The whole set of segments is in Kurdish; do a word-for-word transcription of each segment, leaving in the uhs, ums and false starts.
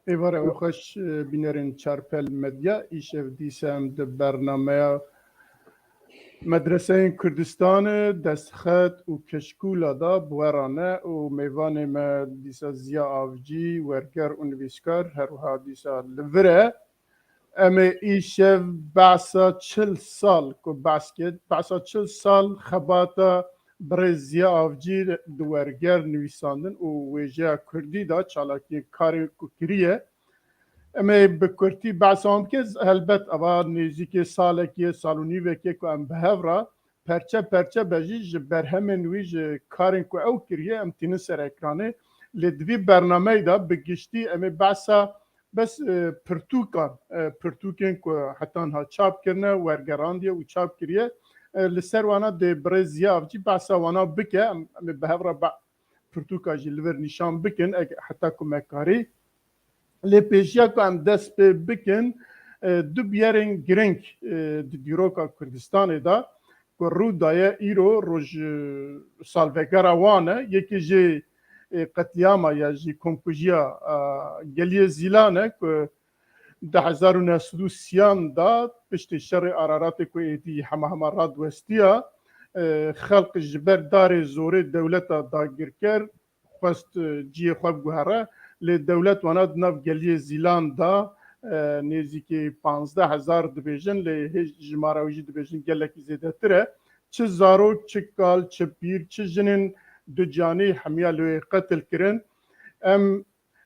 Êvara we xweş, e, bînerên Çarpel Medya. Îşev dîsa em di bernameya Medreseyên Kurdistanê, Destxet û Keşkûla da bi we re ne û mêvanê me dîsa Ziya Avcî, werger û nivîskar, her wiha dîsa li vir e. Em ê îşev behsa çil sal ku behs kir, behsa çil sal xebata birêz Ziya Avcî di werger, nivîsandin û wêjeya kurdî de çalakiyên karên ku kiriye. Em ê bi kurtî behsa wan bikin. Helbet eva nêzîkê salekê, sal û nîvekê ku em bi hev re perçe perçe be jî ji berhemên wî, ji karên ku ew kiriye, em tînin ser ekranê. Lê di vî bernameyê de bi giştî em ê behsa bes, e, pirtûkan, e, pirtûkên ku heta niha çap kirine, wergerandiye û çap kiriye. E, li ser wana dê birêz Ziya Avcî behsa wana bike, em, em ê bi hev re be-, pirtûka jî li vir nîşan bikin, eg-, heta ku me karî. Lê pêşiya ku em dest pê bikin, e, du bûyerên girîng, e, di dîroka Kurdistanê de ku rû daye îro roj, e, salvegera wan e. Yekî jê, e, qetlîama ya jî komkujiya, e, Geliyê Zîlan e ku di hezar û neh sed û sîyan de piştî şerê Araratê ku êdî hema hema radiwestiya, e, xelq ji ber darê zorê dewleta dagirker xwest, e, cihê xwe biguhere, lê dewlet wana di nav Geliyê Zîlan de, e, nêzîkî panzdeh hezar dibêjin, lê hê jimara wî jî dibêjin gelekî zêdetir e. Çi zarok, çi kal, çi pîr, çi jinên ducanî hemiya li wê qetil kirin. Em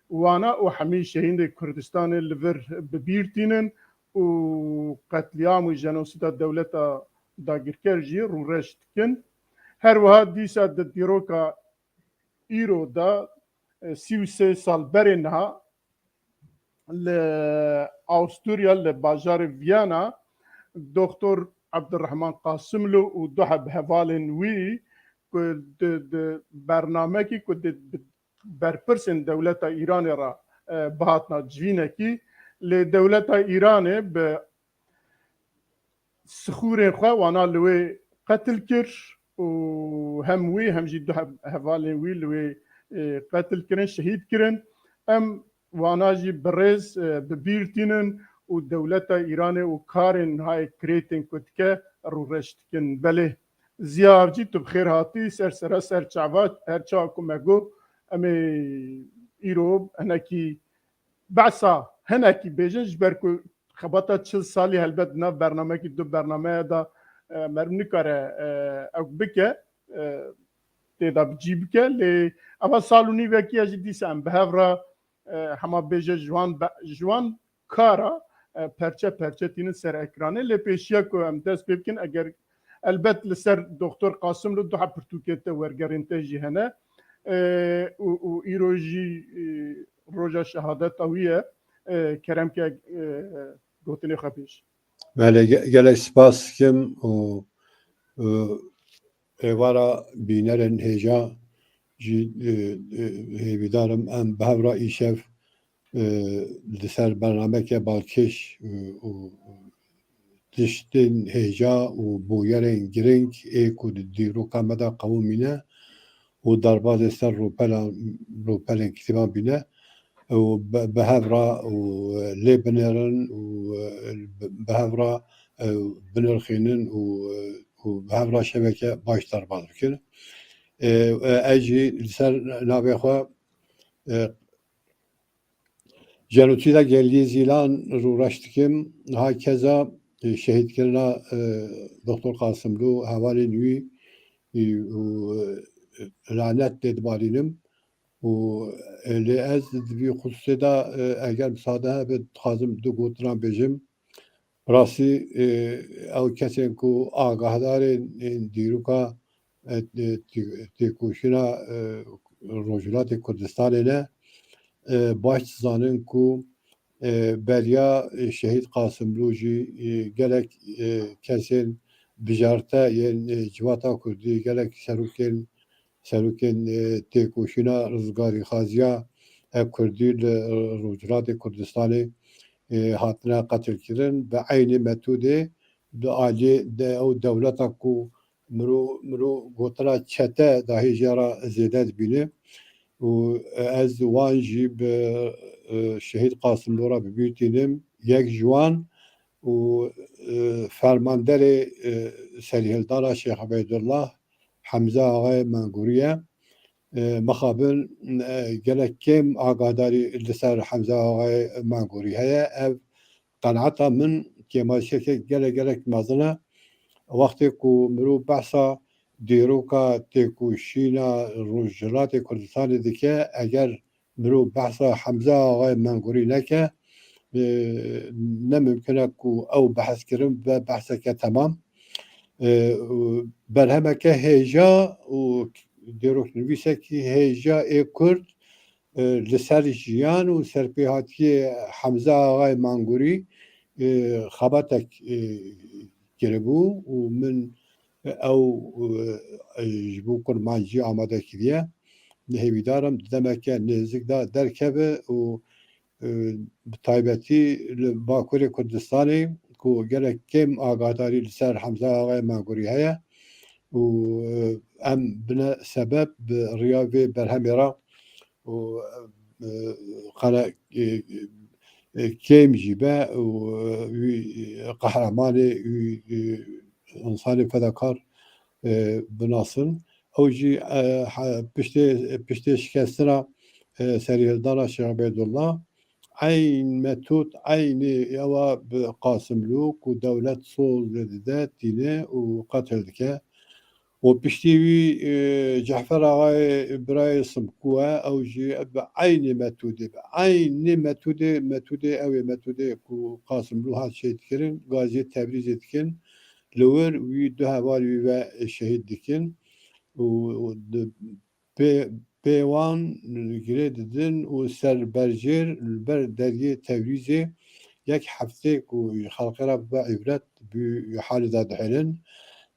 wana û hemî şehîdê Kurdistanê li vir bi bîr tînin û qetlîam û jenosîda dewleta dagirker jî rûreş dikin. Her wiha dîsa di dîroka îro de, e, sî û sê sal berê niha li Awusturya, li bajarê Viyana, Doktor Abdurrahman Qasimlu û du heb hevalên wî ku di, di bernamekî ku di, bi berpirsên dewleta Îranê re, e, bihatina civînekî, lê dewleta Îranê bi sixûrên xwe wana li wê qetil kir û hem wî hem jî du hev-, hevalên wî li wê, e, qetil kirin, şehîd kirin. Em wana jî bi rêz, e, bi bîr tînin û dewleta Îranê û karên nihayê kirêtên ku dike rûreş dikin. Belê, Ziya Avcî, tu bi xêr hatî, ser sera ser çava, her çawa ku me got, em ê îro hinekî behsa hinekî bêjin, ji ber ku xebata çil salî helbet nav bernamekî du bernameya de, e, meriv nikare, e, ew bike, e, tê de bi cî bike, lê eva sal û nîvekî ye jî dîsa em bi hev re, e, hema bêje ji wan be-, ji wan kara, e, perçe perçe tînin ser ekranê, lê pêşiya ku em dest pê bikin, eger elbet li ser Doktor Qasimlu du heb pirtûkên te, wergerên te jî hene, e, û, û îro jî, e, roja şehadeta wî ye. E, kerem ke, e, gotinê xwe bêj. Belê, ge-, gelek spas dikim û, û êvara bînerên hêja jî, e, e, hêvîdar im em bi hev re îşev, e, li ser bernameke balkêş, e, û tiştên hêja û bûyerên girîng ê ku di dîroka me de qewimîne û derbazê ser rûpela-, rûpelên kitêban bîne û bi, bi hev re û lê binêrin û bi, bi hev re, e, binirxînin û, û bi hev re şeveke baş derbaz bikin. E, e, ez jî li ser navê xwe, e, jenosîda Geliyê Zîlan rûreş dikim. Niha keza, e, şehîdkirina, e, Doktor Qasimlû, hevalên wî, e, û, e, lanet lê dibalînim. Û, e, lê ez di vî xusûsê de, e, eger misade hebe, dixwazim du gotinan bêjim. Bi rastî, e, ew kesên ku agahdarên, e, dîroka, e, e, tê-, têkoşîna, e, Rojhilatê Kurdistanê ne, e, baş dizanin ku, e, beriya, e, Şehîd Qasimlû jî, e, gelek, e, kesên bijarte yên, e, civata Kurdî, gelek serokên, serokên, e, têkoşîna rizgarîxaziya, e, Kurdî li, e, Rojhilatê Kurdistanê, e, hatine qetilkirin. Bi eynî metodê li aliyê de ew dewleta ku miro, miro gotina çete dahêjiya re zêde dibîne û ez wan jî bi e, şehîd Qasimlo re bi bîr tînim. Yek ji wan û, e, fermanderê, e, serîhildana Şêx Ubeydullah, Hemze Axayê Mengurî ye. E, mixabin, e, gelek kêm agahdarî li ser Hemze Axayê Mengurî heye. Ev qenaeta min kêmasiyeke gelek, gelek mezin e. Wextê ku mirov behsa dîroka têkoşîna Rojhilatê Kurdistanê dike, eger mirov behsa Hemze Axayê Mengurî neke, e, ne mimkun e ku ew behs kirin be behseke temam. E, û berhemeke hêja û dîroknivîsekî hêja ê Kurd, e, li ser jiyan û serpêhatiyê Hemze Axayê Mengurî, e, xebatek, e, kiribû û min ew, e, ji bo kurmancî amade kiriye. Hêvîdar im di demeke nêzik de derkeve û, e, bi taybetî li Bakurê Kurdistanê ku gelek kêm agahdarî li ser Hemze Axayê Mengurî heye û, e, em bine sebeb bi riya vê berhemê re û, e, qene, e, e, kêm jî be û, e, wî qehremanê, wî, e, însanê fedakar, e, binasin. Ew jî, e, he-, piştê, piştê şikestina, e, serîhildana Şêx Ubeydullah, eyn metod, eynî ewa bi Qasimlo ku dewlet soz lê dide, tîne û qetil dike. Û piştî wî, e, Cefer Axayê birayê Simkû e, ew jî bi eynî metodê, bi eynî metodê, metodê ew ê metodê ku Qasimlo hat şehîd kirin, gaziyê Tebrîzê dikin, li wir wî du hevalî wî ve şehîd dikin û, û di pê, pê wan girê didin û ser berjêr li ber deriyê Tebrîzê yek heftê ku xelkê re bibe îbret bi halê de dihêlin.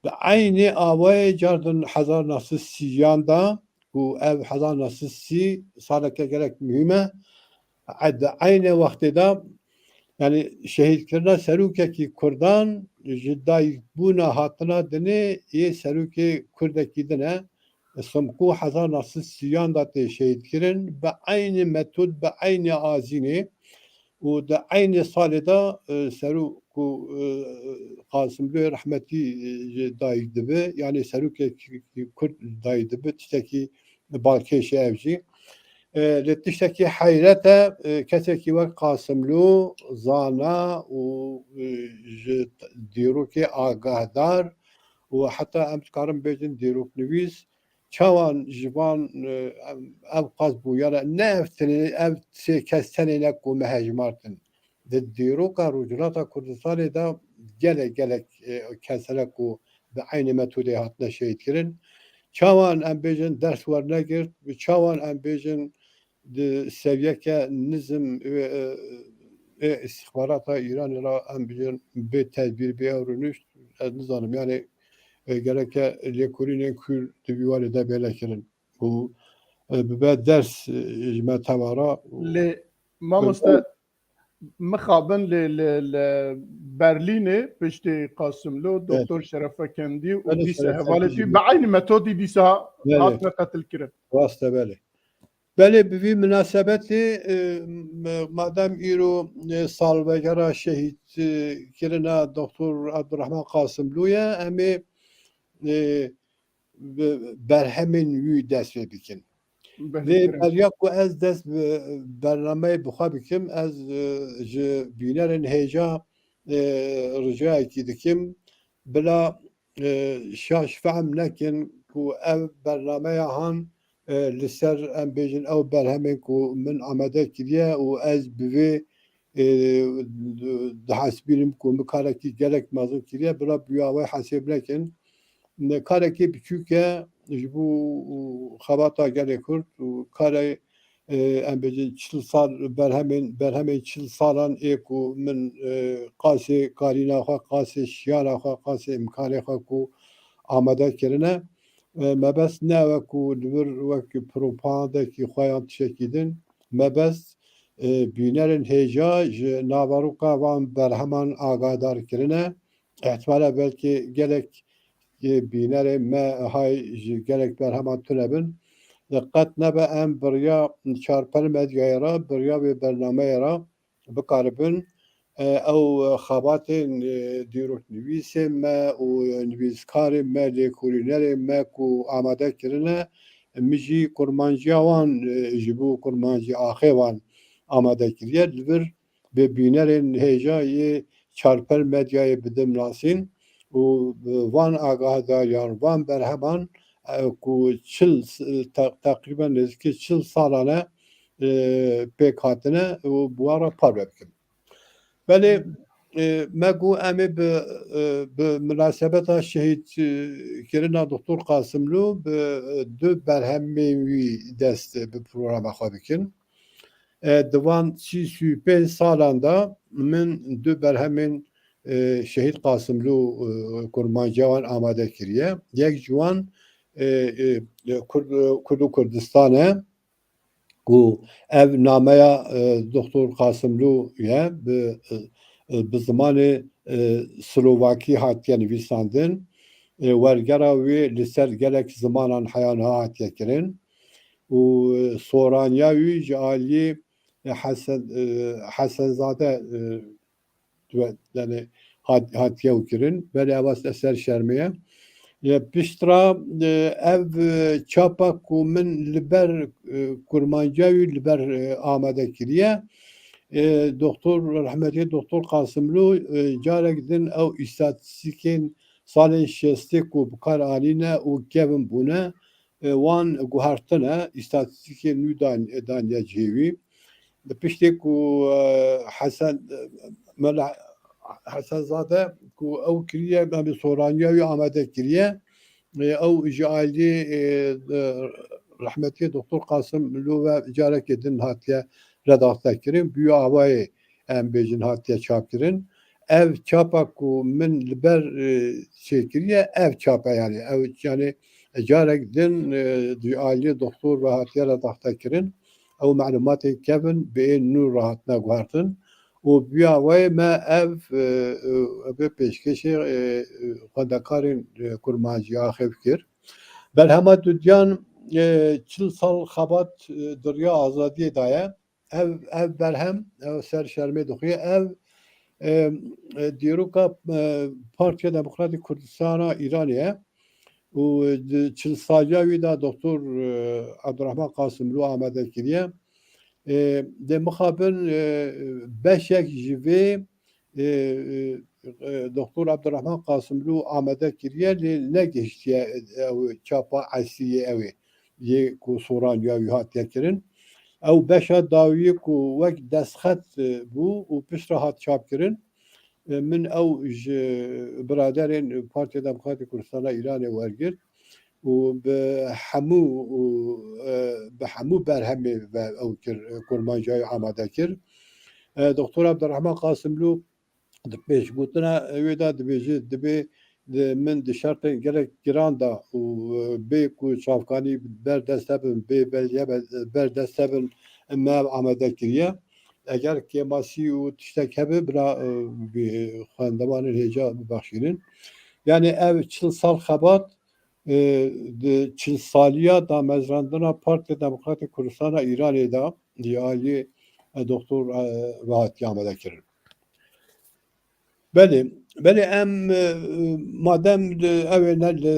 Bi eynî awayê cardin hezar neh sed sîyan de ku ev hezar neh sed sî saleke gelek muhîm e. E, di eynê wextê de, yanî şehîdkirina serokekî Kurdan ji dayikbûna hatina dinê yê serokê Kurdekî din e. Simkû hezar neh sed sîyan de tê şehîdkirin. Bi eynî metod, bi eynî azînê û di eynî salê de, e, serok ku, e, Qasimloyê rehmetî, e, ji dayik dibe, yanî serokek Kurd dayik dibe, tiştekî balkêş e ev jî. E, lê tiştekî heyret e, e, kesekî wek Qasimlo zana û, e, ji dîrokê agahdar û heta em dikarin bêjin dîroknivîs, çawan ji van, e, ev, ev qas bûyera, ne ev tenê, ev sê kes tenê ne ku me hejmartin. Di dîroka Rojhilata Kurdistanê de gelek, gelek, e, kes hene ku bi eynî metodê hatine şehîdkirin. Çawan em bêjin ders wernegirt, çawan em bêjin di seviyeke nizm, e, e, e, îstixbarata Îranê re em bêjin bê tedbîr, bê ew rûnişt, ez nizanim, yanî, e, gereke lêkolînên kûr di vî warê de bê nekirin û, e, bibe ders, e, ji me teva re û Lê mamoste, mixabin li, li, li Berlînê piştî Qasimlo, Evet. Doktor Şerefekendî û Belê, dîsa Şerefekendî. Hevalêtî bi eynî metodî dîsa Belê. Hatine qetilkirin. Rast e, belê. Belê, bi vî minasebetê, e, m-, madem îro, e, salvegera şehîd, e, kirina Doktor Abdurrahman Qasimlo ye, em ê, e, bi berhemên wî dest pê bikin. Vê beriya ku ez dest bi bernameyê bi xwe bikim, ez, e, ji bînerên hêja, e, ricayekî dikim, bila, e, şaş fehm nekin ku ev bernameya han, e, li ser, em bêjin, ew berhemên ku min amade kiriye û ez bi vê, e, dihesibînim ku min karekî gelek mezin kiriye, bila bi wî awayî hesêb nekin. Ne karekî biçûk e ji bo xebata gelê Kurd û karê, e, em bêjin çil sal, berhemên, berhemên çil salan ê ku min, e, qasê karîna xwe, qasê şiyana xwe, qasê îmkanê xwe ku amade kirine. E, mebest ne wek ku li vir wek propagandekî xwe yan tiştekî din. Mebest, e, bînerên hêja ji naveroka van berheman agahdar kirine. Îhtimale belkî gelek, e, bînerê me hay ji gelek berheman tune bin. Diqet nebe em bi riya Çarpel Medyayê re, bi riya vê bernameyê re bikaribin, e, ew xebatên, e, dîroknivîsên me û nivîskarên me, lêkolînerên me ku amade kirine, min jî kurmanciya wan, e, ji bo kurmancî axê wan amade kiriye. Li vir bi bînerên hêja yê Çarpel Medyayê bidim nasîn û van agahdariyan, van berheman, e, ku çil, te-, teqrîben nêzîkî çil salan e, e, pêk hatine û bi wan re parve bikim. Belê, e, me got em ê bi, e, bi minasebeta şehîd, e, kirina Doktor Qasimlû bi, e, du berhemên wî dest bi programa xwe bikin. E, di van sî, sî û pênc salan de min du berhemên, e, Şehîd Qasimlû, e, kurmanciya wan amade kiriye. Yek ji wan, e, e, Kurd, Kurd û Kurdistan e, ku ev nameya, e, Doktor Qasimlû ye, bi, e, e, bi zimanê, e, Slovakî hatiye nivîsandin. E, wergera wê li ser gelek zimanan heya niha hatiye kirin. Û, e, soraniya wî ji aliyê, e, Hesen, e, Hesenzade, e, we-, yani hat-, hatiye û kirin. Belê ev ser şermê ye. E, piştre, e, ev, e, çapa ku min li ber, e, kurmanciya wî li ber, e, amade kiriye. E, Doktor, rehmetî Doktor Qasimlû, e, carek din ew îstatîstîkên salên şêstê ku bi kar anîne û kevin bûne, e, wan guhertine, îstatîstîkên nû dan-, daniye cihê wî. Di piştê ku, e, Hesen, e, Mela Hesenzade ku ew kiriye, em ê soraniya wî amade kiriye, e, ew ji ailê, e, e, rehmetî Doktor Qasimlû ve carekê din hatiye redakte kirin. Bi wî awayê em bêjin hatiye çapkirin. Ev çapa ku min li ber, e, çêkiriye, ev çap e yani. Ew yani carek din, e, ji aliyê doktor ve hatiye redakte kirin. Ew melûmatên kevin bi ên nû re hatine guhertin. Û bi wî awayê me ev, e, e, bi pêşkêşê, e, e, xwendekarên, e, kurmancî axêv kir. Berhema dudiyan, e, çil sal xebat, e, di riya azadiyê de ye. Ev, ev berhem, ew ser şermê dixuye. Ev, e, e, dîroka, e, Partiya Demokratîk Kurdistana Îranê ye. Û di çil saliya wî de Doktor, e, Abdurrahman Qasimlû amade kiriye. E, dê mixabin, e, beşek ji vê, e, e, e, Doktor Abdurrahman Qasimlû amade kiriye, lê negihiştiye, e, ew çapa eslî yê ew ê, yê ku soraniya wî hatiye kirin. Ew beşa dawiyê ku wek destxet, e, bû û piştre hat çapkirin. E, min ew ji biraderên Partiya Demokratîk Kurdistana Îranê wergirt û bi hemû, û, e, bi hemû berhemê ve ew kir, e, kurmancayî amade kir. E, Doktor Abdurrahman Qasimlû di pêşgotina wê de dibêje, dibê di, min di şertên gelek giran de û, e, bê ku çavkanî ber dest hebin, bê belge be-, ber dest hebin, me ev amade kiriye. Eger kêmasî û tiştek hebe, bila, e, bi xwendevanên hêja bibexşînin. Yani ev çil sal xebat, e, di çil saliya damezrandina Partiya Demokratîk Kurdistana Îranê de, di aliyê, e, Doktor, e, ve hatiye amade kirin. Belê, belê em, e, madem li, ew ê ne li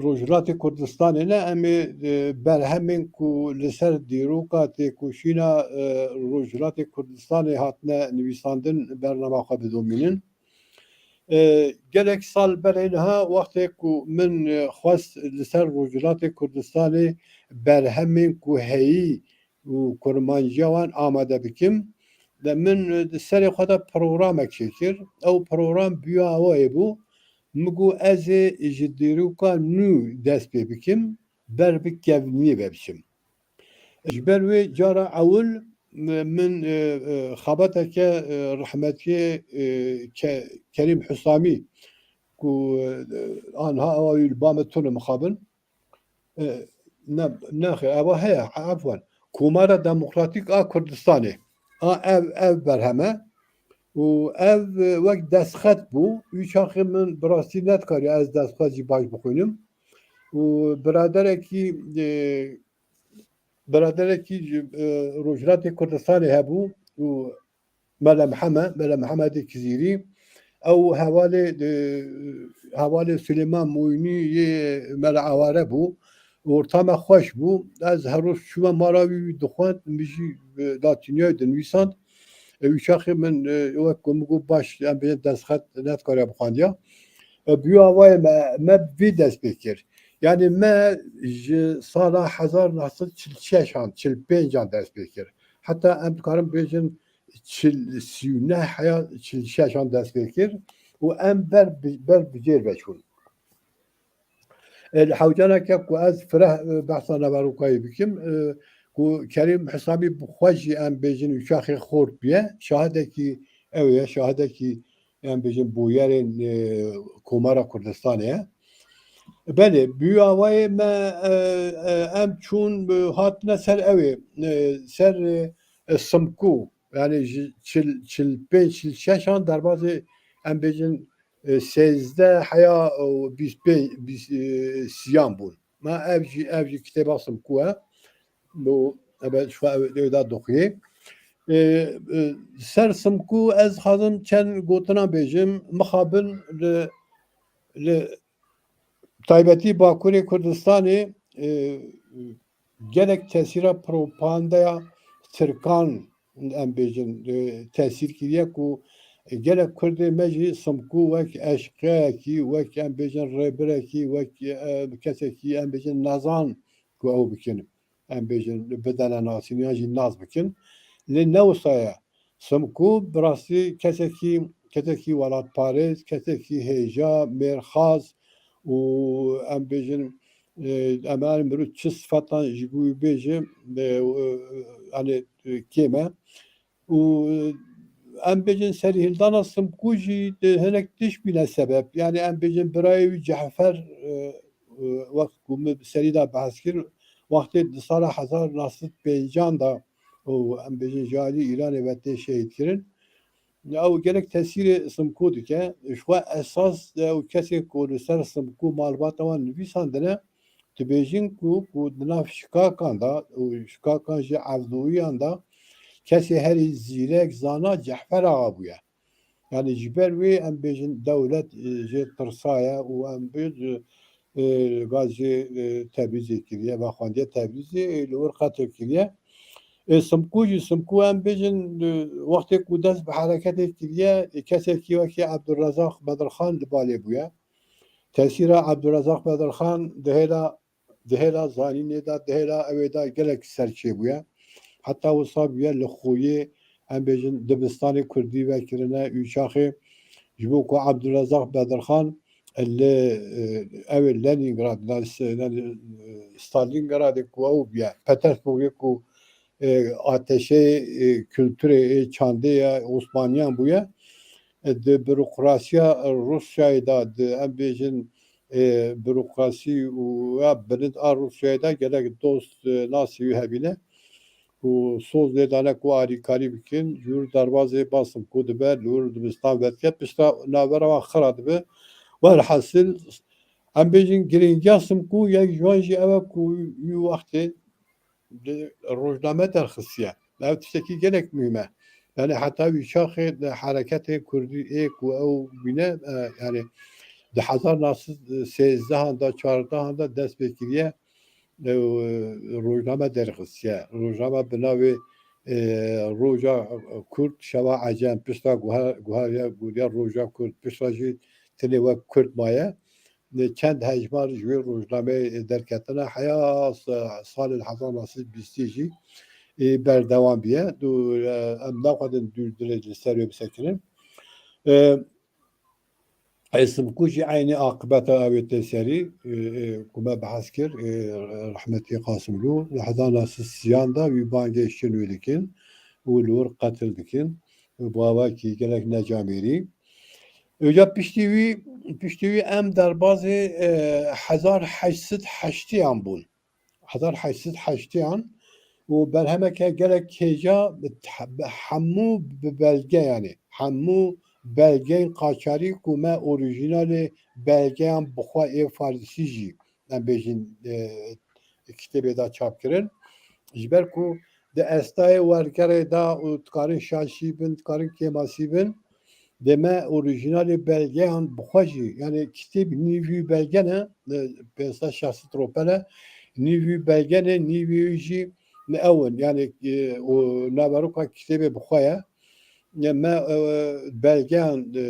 Rojhilatê Kurdistanê ne, em ê, e, berhemên ku li ser dîroka têkoşîna, e, Rojhilatê Kurdistanê hatine nivîsandin bernama xwe bidomînin. E, gelek sal berê niha wextê ku min, e, xwest li ser Rojhilatê Kurdistanê berhemên ku heyî û kurmanciya wan amade bikim. De min, e, di serê xwe de programek çêkir. Ew program bi wî awayê bû. Min got ez ê ji dîroka nû dest pê bikim, ber bi kevniyê ve biçim. Ji ber wê cara ewil, e, min, e, e, xebateke, e, rehmetiyê, e, Ke-, Kerîm Husamî ku, e, anha ewa wî li ba me tune mixabin. E, ne, nexê, ewa heye, efwen. Komara Demokratîk a Kurdistanê. A ev, ev berheme. Û ev, e, wek destxet bû. Wî çaxê min bi rastî nedikarî ez destxet jî baş bixwînim. Û biraderekî, e, biraderekî ji, e, Rojhilatê Kurdistanê hebû û Mele Mihemed, Mele Mihemedê Kizîrî, ew hevalê, e, hevalê Silêman Moyînî yê Mele Aware bû. Orta me xweş bû. Ez her roj çûme mala wî, wî dixwend, min jî, e, latîniyayê dinivîsand. E, wî çaxê min, e, wek ku min got baş, em bêjin destxet nedikariya bixwendiya. E, bi wî awayê me, me bi vî dest pê kir. Yanî me ji sala hezar neh sed çil şeş an, çil pênc an dest pê kir. Heta em dikarin bêjin çil, sî û neh heya çil şeş an dest pê kir û em ber bi, ber bi cêr ve çûn. E, li hewcaneke ku ez fireh, e, behsa naverokayê bikim, e, ku Kerîm Hisamî bi xwe jî em bêjin û çaxê xort bûye, şahidekî ew ye, şahidekî em bêjin boyerên, e, Komara Kurdistanê ye. Belê, bi wî awayê me, e, e, em çûn, e, hatine ser ew ê, e, ser, e, Simkû, yani ji çil, çil pênc, çil şeş an derbazê em bêjin, e, sêzdeh heya, e, bîst pênc, bîst, e, sî an bûn. Ma ev jî, ev jî kitêba Simkû e. Û ebe şifa ew, ew da doxuyê. E, e, ser Simkû ez xwazim çend gotinan bêjim. Mixabin li, li taybetî Bakurê Kurdistanê, e, gelek tesîra propagandaya Tirkan, em bêjin, e, tesîr kiriye ku gelek Kurdê me jî Simkû wek eşqeyekî, wek, em bêjin, rêbirekî, wek, e, kesekî, em bêjin, nezan ku ew bikin, em bêjin, bidene nasîn yan jî nas bikin. Lê ne wisa ye. Simkû bi rastî kesekî, kesekî welatparêz, kesekî hêja, mêrxas û, em bêjin, e, em, em mirov çi sifetan ji bo wî bêje, e, e, yani, e, kêm e. Û, e, em bêjin serîhildana Simkû jî di hinek tişt bîne sebeb. Yani em bêjin birayê wî Cefer, e, e, wek ku min serî de behs kir, wextê di sala hezar neh sed pêncan de û em bêjin ji alî Îranê ve tê şehîdkirin. Ew gelek tesîrê Simkû dike. Ji xwe esas ew kesê ku li ser Simkû malbata wan nivîsandine, dibêjin ku, ku di nav şikakan de û şikakan ji Evdûyiyan de kesê herî zîrek, zana Cehfer Axa bûye. Yani ji ber wê em bêjin dewlet, e, jê tirsaye û em bêjin, e, gaz jê, e, Tebrîzê kiriye, vexwendiye Tebrîzê, e, li wir qetil kiriye. E, Simkû jî, Simkû em bêjin, e, wextê ku dest bi hereketê kiriye, e, kesekî wekî Ebdulrezaq Bedirxan li balê bûye. Tesîra Ebdulrezaq Bedirxan di hêla, di hêla zanînê de, di hêla ewê de gelek ser çêbûye. Heta wisa bûye li Xoyê, em bêjin, dibistanê kurdî vekirine, û çaxê ji bo ku Ebdulrezaq Bedirxan li, e, ew ê Leningrad, Stalingradê ku ew bûye, Petersburgê ku, e, ateşeyê, e, kulturê, ê çandê ya Osmaniyan bûye, e, di burokrasiya Rûsyayê de, di, em bêjin, e, burokrasî û ya bilind a Rûsyayê de gelek dost, e, nasî wî hebîne. Û soz lê dane ku alîkarî bikin, ji wir derbazê ba Simkû dibe, li wir dibistan vedike, pişta navbera wan xira dibe. Welhasil, em bêjin, girîngiya Simkû yek ji wan jî ew e ku wî wextê di rojname derxistiye. Ev tiştekî gelek muhîm e. Yani heta wî çaxê di hereketê kurdî ê ku ew bîne, e, yani di hezar neh sed sêzdehan de, çardehan de dest pê kiriye, e, rojname derxistiye. Rojname bi navê, e, Roja Kurd, Şeva Ecem, pişta guha-, guhariya, guriya Roja Kurd, pişta jî tenê wek Kurd maye. Çend hejmar ji wê rojnameyê derketine heya sa-, salên hezar neh sed bîstî jî, e, berdewam biye. Du, e, em naxwazin dûr dirêj li ser wê bisekinin. E, Ê Simkû jî eynî aqibeta ew ê tê serî, e, e, ku me behs kir, e, rehmetî Qasimlû, li hezar neh sed sîyan de wî bangê şin wî dikin û li wir qetil dikin. Bi awakî gelek necamêrî. Îja piştî wî, piştî wî em derbazê, e, hezar heşt sed heştiyan bûn. Hezar heşt sed heştiyan û berhemeke gelek hêja bi te-, bi hemû bi belge, yani hemû belgeyên qaçarî ku me orîjînalê belgeyan bi xwe ê farsî jî, em bêjin, e, kitêbê de çap kirin. Ji ber ku di estayê wergerê de û dikarin şaşî bin, dikarin kêmasî bin, dê me orîjinalê belgeyan bi xwe jî, yani kitêb nîvî belge ne, e, pênc sed şeş sed ropele, nîvî belge ne, nîvî jî ne ew in. Yani, e, û naveroka kitêbê bi xwe ye. Ya me, e, belgeyan, e,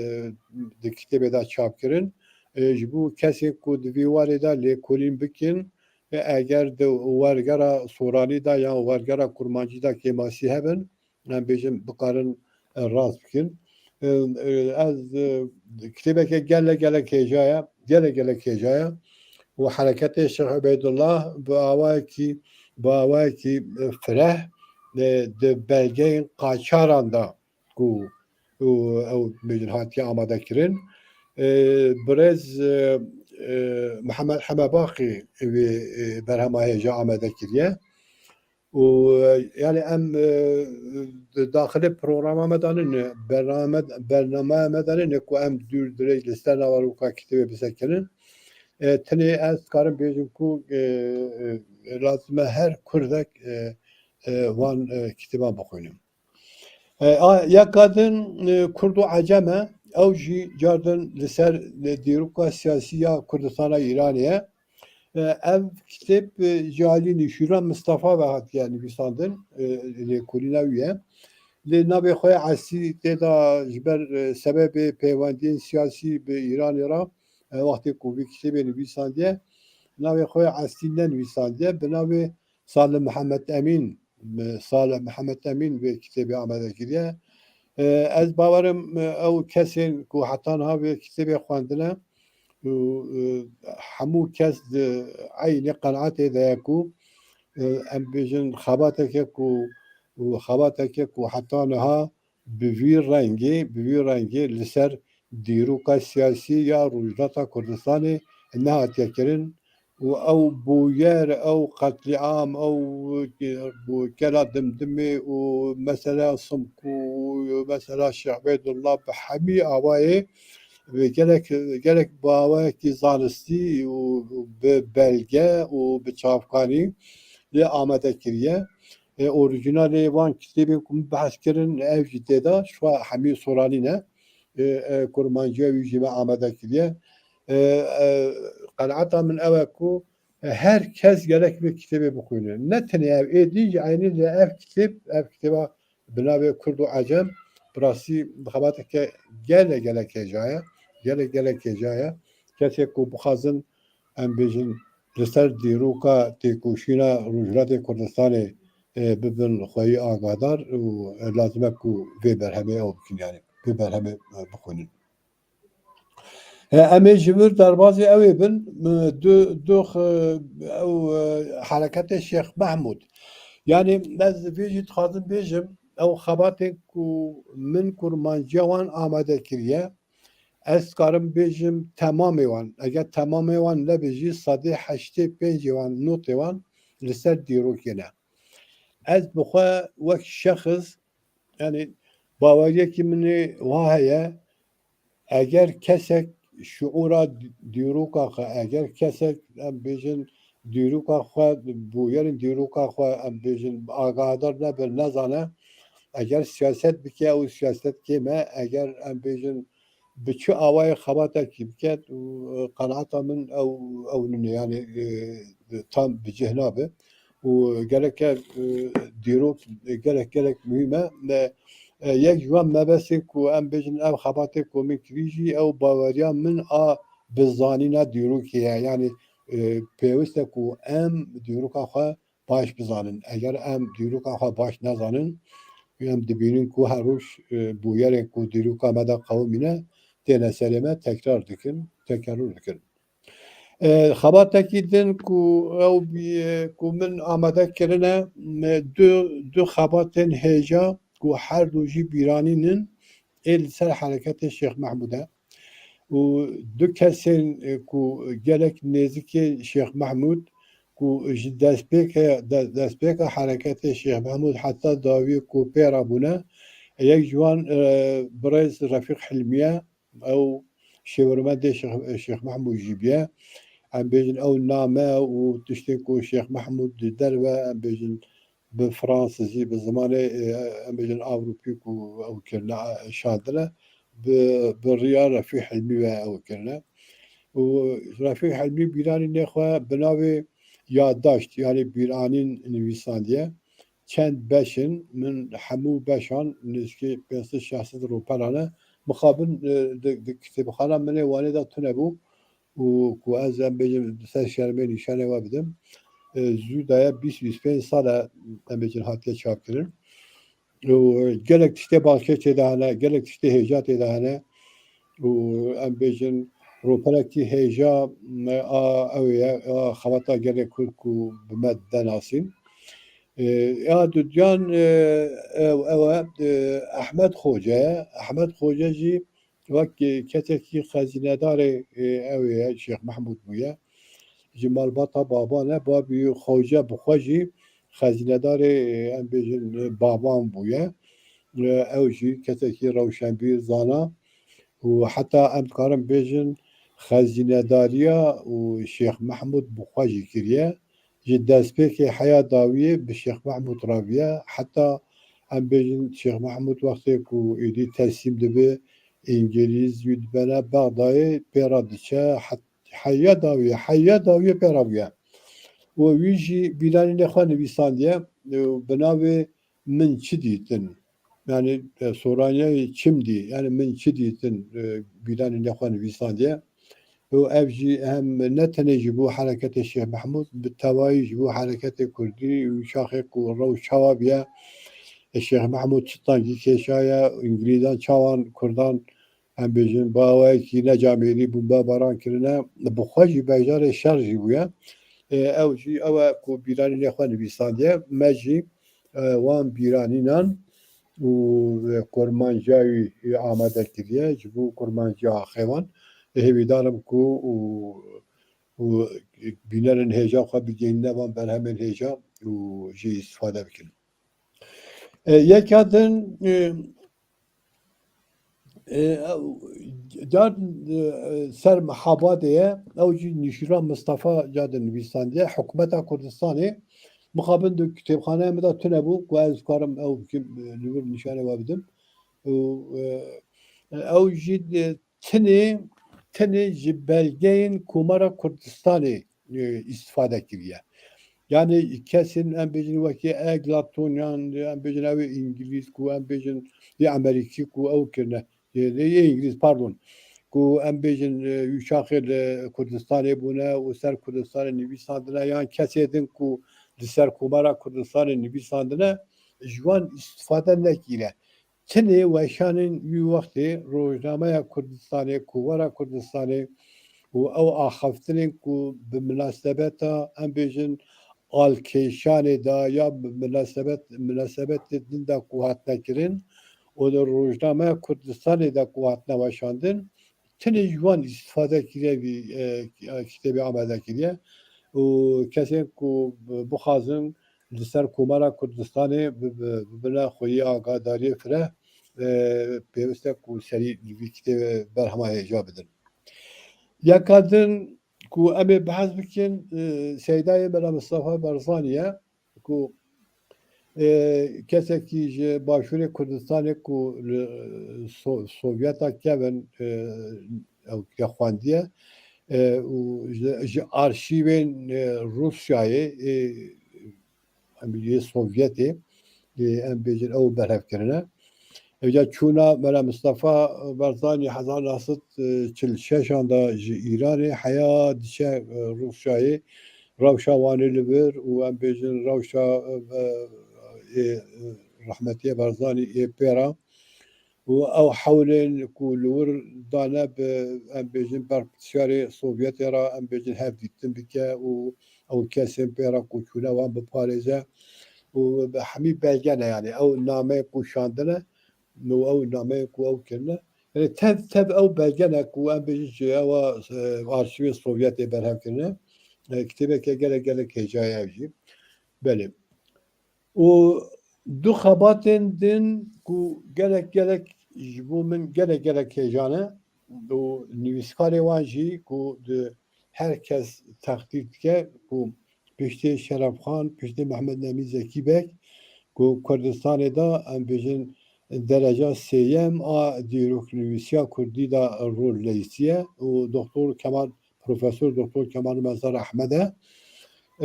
di kitêbê de çap kirin. E, ji bo kesên ku di vî warê de lêkolîn bikin, e, eger di wergera Soranî de yan wergera Kurmancî de kêmasî hebin, em bêjin bikarin, e, rast bikin. E, e, ez, e, kitêbeke gelek gelek hêja ye, gelek gelek hêja ye. Û hereketê Şêx Ubeydullah bi awayekî, bi awayekî, e, fireh, e, di belgeyên qaçaran de ku, û ew bêjin hatiye amade kirin. E, birêz, e, e, Mihemed Heme Baqî vê, e, berhema hêja amade kiriye. Û, e, yani em, e, di daxilê programa me de nîne, bername, bername me de nîne ku em dûr dirêj li ser naveroka kitêbê bisekinin. E, tenê ez dikarim bêjim ku, e, e, lazim e her kurdek, e, e, van, e, kitêban bixwînin. E, a, yeka din, e, Kurd û Ecem e, ew jî cardin li ser, e, dîroka siyasî ya Kurdistana Îranê ye. E, ev kitêb, e, ji alî Nîşîran Mistefa ve hatiye nivîsandin, e, lêkolîna wî ye. Lê navê xwe ya eslî tê de ji ber, e, sebebê peywendiyên siyasî bi Îranê re, e, wextê ku vî kitêbê nivîsandiye, navê xwe ya eslî nenivîsandiye, bi navê Salih Mihemed Emîn, Salih Mihemed Emîn vê kitêbê amade kiriye. E, ez bawerim, e, ew kesên ku heta niha vê kitêbê xwendine, û, e, hemû kes di eynî qenaetê de ye ku, e, em bêjin xebateke ku, û xebateke ku heta niha bi vî rengê, bi vî rengê li ser dîroka siyasî ya Rojhilata Kurdistanê nehatiye kirin û ew bûyer, ew qetlîam, ew, e, bû kela Dimdimê û mesela Simkû û mesela Şêx Ubeydullah bi hemî awayê ve gelek, gelek bi awayekî zanistî û bi belge û bi çavkanî lê amade kiriye. E, orîjinalê van kitêbên ku min behs kirin, ev jî tê de, şiva hemî Soranî ne. E, e, kurmanciya wî jî me amade kiriye. E, e, qenaeta min ew e ku, e, her kes gerek vê kitêbê bixwîne. Ne tenê ev, ê din jî eynî lê ev kitêb, ev kitêba bi navê Kurd û Ecem, bi rastî xebateke gelek gelek hêja ye. Gelek gelek hêja ye. Kesê ku bixwazin, em bêjin, li ser dîroka têkoşîna Rojhilatê Kurdistanê, e, bibin xweyî agahdar û, e, lazim e ku vê berhemê ew bikin, yani vê berhemê, e, bixwînin. E, em ê ji vir derbazê ew ê bin, e, du, du, e, ew, e, hereketê Şêx Mehmûd. Yani ez vê jî dixwazim bêjim, ew xebatên ku min kurmanciya wan amade kiriye, ez karim bêjim temamê wan, eger temamê wan nebe jî, sedê heştê pêncê wan, notê wan li ser dîrokê ne. Ez bi xwe wek şexs, yani baweriyekî min ê wiha heye, eger kesek şiûra dîroka xwe, eger kesek, em bêjin, dîroka xwe, bûyerên dîroka xwe, em bêjin, agahdar nebe, nezane, eger siyaset bike, ew siyaset kêm e, eger, em bêjin, bi çi awayê xebatekî biket û, e, qenaeta min ew, ew nîne, yani, e, tam bi cih nabe û gereke, e, dîrok, e, gelek, gelek muhîm e. E, e, yek ji wan mebestên ku em bêjin ev xebatê ku min kirî jî ew baweriya min a bi zanîna dîrokê ye. Yani, e, pêwist e ku em dîroka xwe baş bizanin. Eger em dîroka xwe baş nezanin, em dibînin ku her roj, e, bûyerên ku dîroka me de qewimîne, têne serê me tekrar dikin, tekerrûr dikin. E, xebatekî din ku ew bî, e, ku min amade kirine, me du, du xebatên hêja ku her du jî bîranîn in, ê li ser hereketê Şêx Mehmûd e. Û du kesên, e, ku gelek nêzikê Şêx Mehmûd, ku ji destpêke, de-, destpêka hereketê Şêx Mehmûd heta dawiyê ku pê re bûne, yek ji wan, e, birêz Refîq Hilmî ye, ew şêwirmendê Şêx, Şêx Mehmûd jî bûye. Em bêjin ew name û tiştên ku Şêx Mehmûd di derve, em bêjin, bi fransizî, bi zimanê, e, em bêjin, Ewropî ku ew kirine, e, şandine, bi, bi riya Refî Hilmî ve ew kirine. Û Refî Hilmî bîranînê xwe bi navê Yaddaşt, yanî bîranîn nivîsandiye. Çend beş in, min hemû beşan nêzîkî pênc sed şeş sed ropan hene. Mixabin, e, di, di kitêbxana min ê Wanê de tune bû û ku ez, em bêjin, ser şermê nîşanê we bidim. E, zû daye bîst bîst pênc sal e, em bêjin, hatiye çapkirin. Û gelek tiştê balkêş tê de hene, gelek tiştê hêja tê de hene. Û em bêjin, roperekî hêja, e, a, ew ye, a xebata gelê Kurd ku bi me denasîn. E, ya dudiyan, e, ew, ew e, e, Ehmed Xoce ye. Ehmed Xoce jî wek, e, kesekî xezînedarê, e, ew ye, Şêx Mehmûd bûye. Ji malbata baban e, babî Xoce bi xwe jî xezînedarê, e, em bêjin, e, baban bûye. E, ew jî kesekî rewşenbîr, zana û heta em dikarin bêjin xezînedariya û Şêx Mehmûd bi xwe jî kiriye. Ji destpêkê heya dawiyê bi Şêx Mehmûd re bûye, heta em bêjin Şêx Mehmûd wextê ku êdî teslîm dibe, Îngilîz wî dibene Bexdayê, pê re diçe, het-, heya dawiyê, heya dawiyê pê re bûye. Û wî jî bîranînê xwe nivîsandiye, û bi navê Min Çi Dîtin? Yanî, e, Soraniyayê Çim Dî, yanî Min Çi Dîtin, e, bîranînê xwe nivîsandiye. Û ev jî hem ne tenê ji bo hereketê Şêx Mehmûd, bi tevayî ji bo hereketê Kurdî û çaxê ku rewş çawa bûye, Şêx Mehmûd çi tengî kêşaye, Îngilîzan çawan Kurdan, em bêjin, bi awayekî necamêrî bombebaran kirine, bi xwe jî beşdarê şer jî bûye. E, ew jî ew e ku bîranînê xwe nivîsandiye. Me jî, e, wan bîranînan û, e, kurmanciya wî amade kiriye ji bo kurmanciya axê wan. E, hêvîdar im ku û, û bînerên hêja xwe bigihîne van berhemên hêja û jê îstifade bikin. E, yeka din, e, e, car, e, ser Mehabadê ye, ew jî Nîşîra Mistefa ca din nivîsandiye. Hikûmeta Kurdistanê, mixabin di kitêbxaneya min de tune bû, ku ez dikarim ew bikim, e, li wir nîşanê we bidim. Û, e, ew jî, e, tenê, tenê ji belgeyên Komara Kurdistanê, e, îstifade kiriye. Yanî kesên, em bêjin, wekî Eglaton yan, em bêjin, ew ê Îngilîz ku, em bêjin, yê Amerîkî ku ew kirine, yê, yê Îngilîz, pardon, ku em bêjin, e, û çaxê li Kurdistanê bûne û ser Kurdistanê nivîsandine, yan kesê din ku li ser Komara Kurdistanê nivîsandine, ji wan îstifade nekiriye. Tenê weşanên wî wextê rojnameya Kurdistanê, Kovara Kurdistanê û ew axaftinên ku bi minasebeta, em bêjin, alkêşanê de ya bi minasebet, minasebetê din de ku hatine kirin û di rojnameya Kurdistanê de ku hatine weşandin, tenê ji wan îstifade kiriye, vî, e, kitêbê amade kiriye û kesên ku bixwazin li ser Komara Kurdistanê bi-, bi-, bibine xweyî agadariyê fireh, e, pêwist e ku serî li vî kitêbê berhema hêja bidin. Yeka din ku em ê behs bikin, e, Seydayê Mela Mistefa Barzanî ye ku, e, kesekî ji Başûrê Kurdistanê ku li So-, Sovyeta kevin, e, ew xwendiye, e, û ji, ji arşîvên, e, Rûsyayê, e, em yê Sovyetê, e, em bêjin ew berhev kirine. Êca çûna Mela Mistefa Barzanî hezar neh sed çil şeşan de ji Îranê heya diçe, e, Rûsyayê, rewşa Wanê li vir û em bêjin rewşa, e, e, ê, e, rehmetiyê Barzanî ê pê re û ew hewlên ku li wir dane bi, em bêjin, berpirsiyarê Sovyetê re, em bêjin, hevdîtin bike û ew kesên pê re ku çûne wan biparêze û bi hemî belge ne, yanî ew nameyê ku şandine û ew nameyê ku ew kirine. Yanî tev, tev ew belge ne ku em bêjin ji ewa, e, arşîvê Sovyetê berhev kirine. E, kitêbeke gelek, gelek hêja ye ev jî. Belê. Û du xebatên din ku gelek, gelek ji bo min gelek, gelek hêja ne û nivîskarê wan jî ku di her kes teqdîr dike ku piştê Şerefxan, piştê Mehmet Nemî Zekî Beg, ku Kurdistanê de, em bêjin, dereca sêyem a dîroknivîsiya kurdî de rol leyîsiye û Doktor Kemal, Profesor Doktor Kemal Mezhar Ehmed e.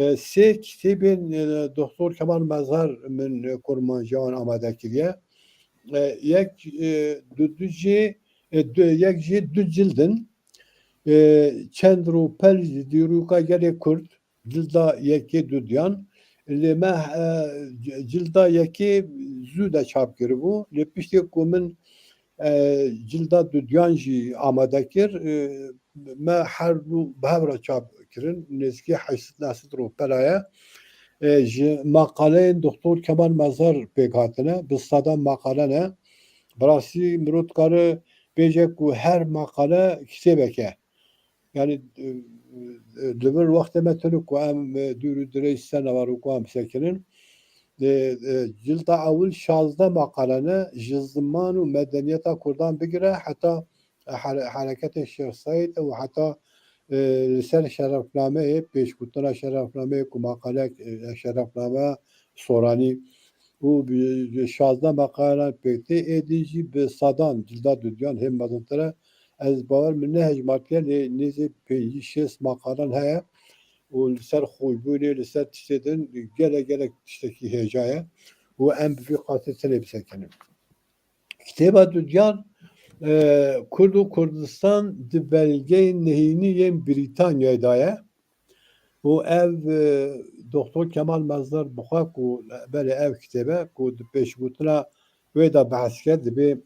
E, sê kitêbên, e, Doktor Kemal Mezhar min, e, kurmanciya wan amade kiriye. E, yek, e, du, du jê, e, du, yek jê du cild in. E, Çend rûpel ji dîroka gelê Kurd, cilda yekê dudiyan. Lê me, e, c-, cilda yekê zû de çap kiribû. Lê piştê ku min, e, cilda dudiyan jî amade kir, e, me her du bi hev re çap kirin. Nêzîkî heşt sed neh sed rûpela ye. E, ji maqaleyên Doktor Kemal Mezhar pêk hatine. Bi sedan maqale ne. Bi rastî mirov dikare bêje ku her maqale kitêbek e. Yani, e, e, li vir wextê me tune ku em, e, dûr û dirêj ser nava rûkan bisekinin. E, e, cilda ewil şazdeh maqale ne, ji ziman û medeniyeta Kurdan bigire heta, e, here-, hereketê Şêx Seîd û heta, e, li ser şerefnameyê, pêşgotina şerefnameyê ku maqalek, e, şerefname Soranî û bi, bi şazdeh maqalan pêk tê, êdî jî bi sedan cilda dudiyan hê mezintir e. Ez bawer min nehejmartiye, lê nêzî pêncî şêst maqalan heye û li ser xwînbûnê, li ser tiştê din gelek gelek tiştekî hêja ye û em bi vî qasî tenê bisekinin. Kitêba dudiyan, e, Kurd û Kurdistan di belgeyên nehênî yên Brîtanyayê de ye. Û ev, e, Doktor Kemal Mezhar bi xwe ku, belê ev kitêbe ku di pêşgotina wê de behs kir, dibê,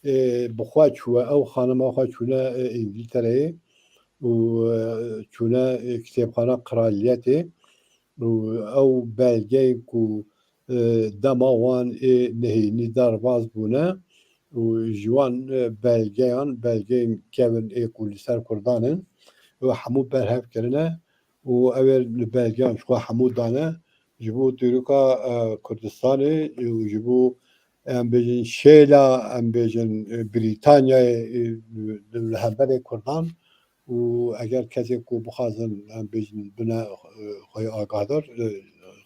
e, bi xwe çûye, ew xanima xwe çûne, e, Îngiltereyê û, e, çûne, e, kitêbxana Kraliyetê û ew belgeyên ku, e, dema wan ê nehênî derbas bûne û ji wan, e, belgeyan, belgeyên kevin ê ku li ser Kurdan in û hemû berhev kirine û ew ê li belgeyan ji xwe hemû dane ji bo dîroka, e, Kurdistanê û ji bo, em bêjin, şêla, em bêjin, e, Brîtanyayê, e, li hemberê Kurdan û eger kesê ku bixwazin, em bêjin, bine, e, xwe yê agahdar, e,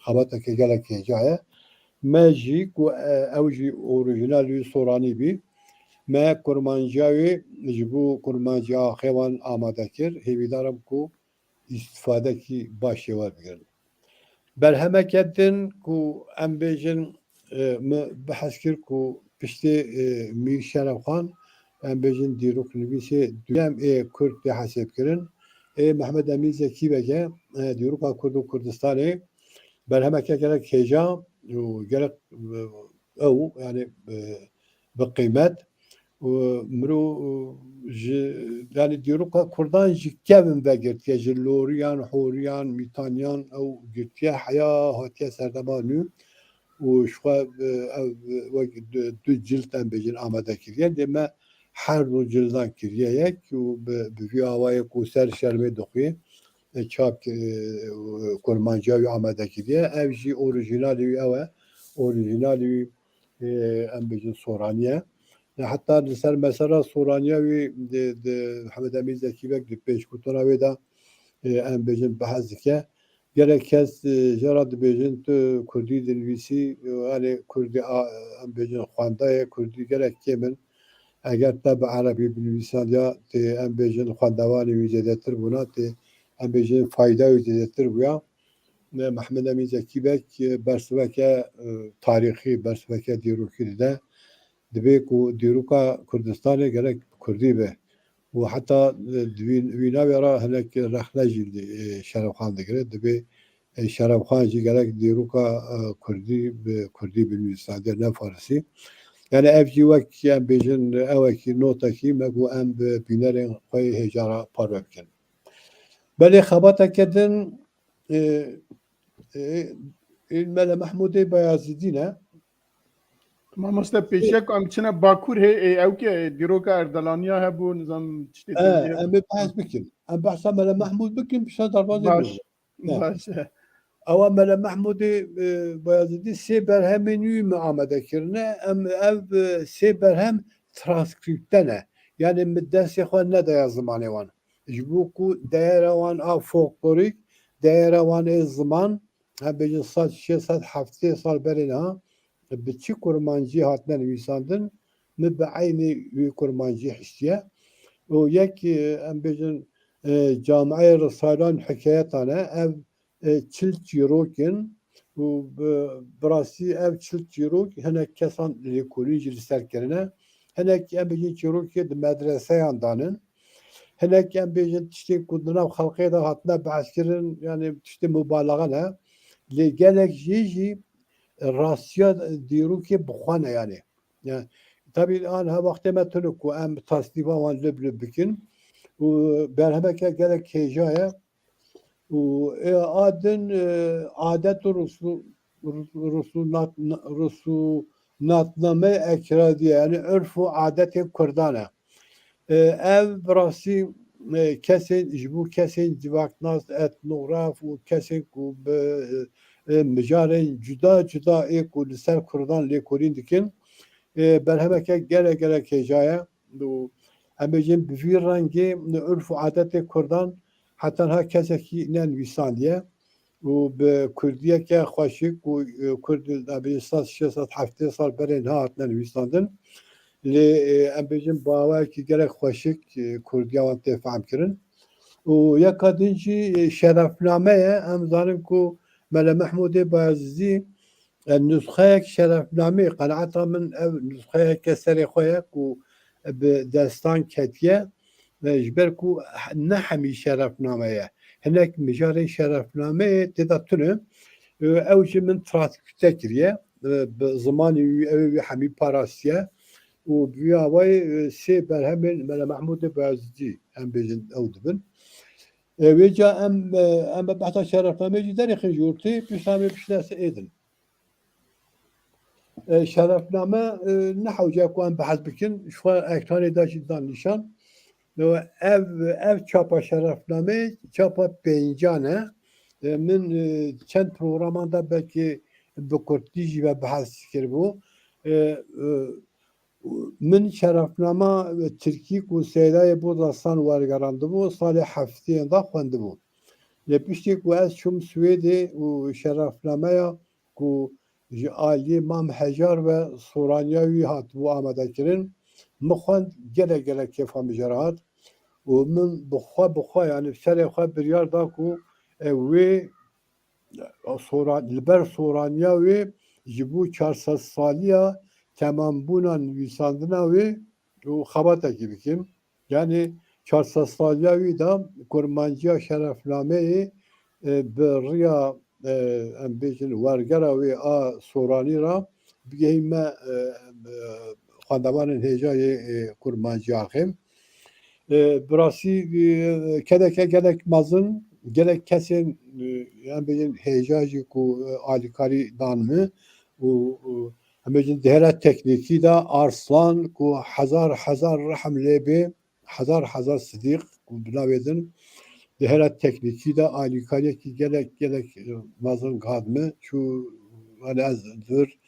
xebateke gelek hêja ye. Me jî ku, e, ew jî orîjinal wî Soranî bî, me kurmanciya wî ji bo kurmanciya axê wan amade kir. Hêvîdar im ku îstîfadekî baş jê werbigirin. Berhemeke din ku em bêjin, e, min behs kir ku piştê, e, Mîr Şerefxan, em bêjin, dîroknivîsê duyem ê Kurd tê hesêbkirin, ê Mehmed Emîn Zekî Beg e, e, dîroka Kurd û Kurdistanê. Berhemeke gelek hêja û gelek, e, ew, yani, e, bi qîmet û mirov, e, ji, yani, dîroka Kurdan ji kevin vegirtiye, ji loriyan, horiyan, mîtaniyan ew girtiye, heya hatiye serdema nû û ji xwe, e, ev, e, wek du, du cilt em bêjin amade kiriye. Lê me her du cildan kiriye yek û bi, bi vî awayê ku ser şermê dixuye, e, çap ki-, e, kurmanciya wî amade kiriye. Ev jî orîjinalê wî ew e. Orîjinalê wî, e, em bêjin Soranî ye. E, heta li ser mesela Soraniya wî di, di Mihemed Emîn Zekî Beg di pêşgotina wê de, e, em bêjin behs dike. Gelek kes, e, jê re dibêjin tu kurdî dinivîsî, e, yani kurdî a, em bêjin xwendaye, kurdî gelek kêm in. Eger te bi erebî binivîsandiya, tê em bêjin xwendevanê wî zêdetir bûna, tê em bêjin fayda wî zêdetir bûya. Me Mehmed Emîn Zekî Beg, e, bersiveke, e, tarîxî, bersiveke dîrokî dide. Dibê ku dîroka Kurdistanê gerek kurdî be. Û heta, e, di wî, wî navê re hinek rexne jî li, e, Şerefxan digire. Dibê, e, Şerefxan jî gerek dîroka, e, kurdî bi kurdî binivîsandiye, ne farisî. Yani ev jî wek em bêjin, ewekî notekî me ku em bi bînerên xwe yê hêja re parve bikin. Belê xebateke din, e, e, e, Mele Mehmûdê Bayazîdî ne? Mamoste, pêşiya ku em biçine Bakur hê, ê, ew ke dîroka Erdelaniya hebû, nizam tiştê E, tê jî hebû. Em ê behs bikin. Em behsa Mele Mehmûd bikin, pişta derbazê Baş. Bikin. Ne. Baş e. Ewa Mele Mehmûdê, e, Bayazîdî sê berhemên wî me amade kirine. Em ev, e, sê berhem transkrîpte ne. Yani min destê xwe nedaye zimanê wan. Ji bo ku deyera wan a folklorîk, deyera wan ê ziman, em bêjin sed, şêst sed, heft sed sal berê niha, bi çi kurmancî hatine nivîsandin, min bi eynî wî kurmancî hiştiye. Û yek, e, em bêjin, e, Camiyê Risaleyan Hikayetan e, ev, e, çil çîrok in û bi, bi rastî ev çil çîrok hinek kesan lêkolîn jî li ser kirine. Hinek em bêjin çîrokê di medreseyan danin. Hinek em bêjin tiştên ku di nav xelkê de hatine behs kirin, yani tiştê mubalaxa ne. Lê gelek jê jî rastiya dîrokê bi xwe ne yani. Yani, tabî aniha wextê me tune ku em tasnîfa wan lib lib bikin û berhemeke gelek hêja ye û, e, a din, e, adet û rusû-, rusûnat-, rusûnatname ekradî ye, yani urf û adetên Kurdan e. E, ev bi rastî, e, kesên, ji bo kesên civaknas, etnograf û kesên ku bi, e, mijarên cuda cuda ê ku li ser Kurdan lêkolîn dikin, e, berhemeke gelek gelek hêja ye. Û em bêjin bi vî rengê urf û adetê Kurdan heta niha kesekî nenivîsandiye û bi kurdiyeke xweşik û, e, Kurd, em bêjin sed, şeş sed, heftê sal berê niha hatine nivîsandin. Lê, e, em bêjin bi awayekî gelek xweşik, e, kurdiya wan tê fehmkirin. Û yeka din jî, e, şerefname ye. Em zanin ku Mele Mehmûdê Bayezidî, e, nusxeyek şerefnameyê, qenaeta min ev nusxeyeke serê xwe ye ku bi destan ketiye, e, ji ber ku ne hemî şerefname ye. Hinek mijarên şerefnameyê tê de tune. E, ew jî min transkrîpte kiriye. E, bi zimanê wî, ew ê wî hemî parastiye. Û bi vî awayî, e, sê berhemên Mele Mehmûdê Bayezidî, em bêjin, ew dibin. E, vêca em, e, em behsa şerefnameyê jî derêxin ji ortê, pişta em ê bişîne ser êdin. E, şerefname, e, ne hewce ku em behs bikin, ji xwe ekranê de jî dan nîşan. Ev, ev çapa şerefname, çapa pêncan e. E, min, e, çend programan de belkî bi kurtî jî ve behs kiribû. E, e, min şerefnama tirkî ku Seydayê Boz Aslan wergerandibû, salê heftêyan de xwendibû. Lê piştî ku ez çûm Swêdê û şerefnameya ku ji aliyê Mam Hejar ve soraniya wî hatibû amadekirin, min xwend, gelek gelek kêfa min jê re hat û min bi xwe, bi xwe, yani serê xwe biryar da ku, e, wê, e, sora-, li ber soraniya wê ji bo çar sed saliya temambûna nivîsandina wê û xebatekî bikim. Yani çar sed saliya wî de kurmanciya şerefnameyê, e, bi riya, e, em bêjin wergera wê a soranî re bigihîme, e, e, xwendevanên hêja yê, e, kurmanciya axê. E, bi rastî, e, kedeke gelek mezin, gelek kesên, e, em bêjin hêja jî ku, e, alîkarî dan min û, û em bêjin di hêla teknîkî de Arslan ku hezar hezar rehm lê bê, hezar hezar Sidîq ku bi navê din di hêla teknîkî de alîkariyekî gelek gelek, e, mezin gihand min. Çû, yani ez li vir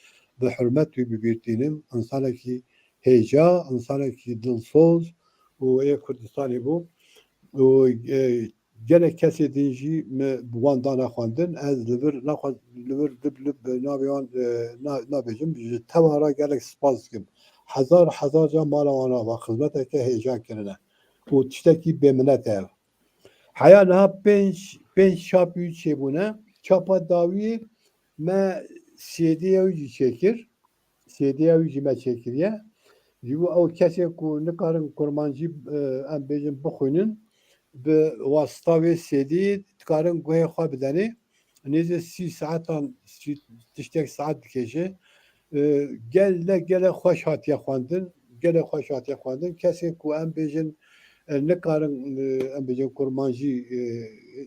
bi hurmet wî bi bîr tînim. Însanekî hêja, însanekî dilsoz û ê Kurdistanê bû. Û, e, gelek kesê din jî me bi wan dane xwendin. Ez li vir naxwe-, li vir lib lib bi navê wan, e, na-, nabêjim. Ji teva re gelek spas dikim. Hezar hezar ca mala wan ava xizmeteke hêja kirine. Û tiştekî bêminet e ev. Heya niha pênc, pênc çap wî çêbûne. Çapa dawiyê me C D'ya wî jî çêkir. C D'ya wî jî me çêkiriye. Ji bo ew kesên ku nikarin kurmancî, e, em bêjin bixwînin, bi wasita wê C D'yê dikarin guhê xwe bidenê. Nêzî sî saetan, sî, tiştek saet dikêşe. E, gelek, gelek xweş hatiye xwendin. Gelek xweş hatiye xwendin. Kesên ku em bêjin, e, nikarin, e, em bêjin kurmancî, e,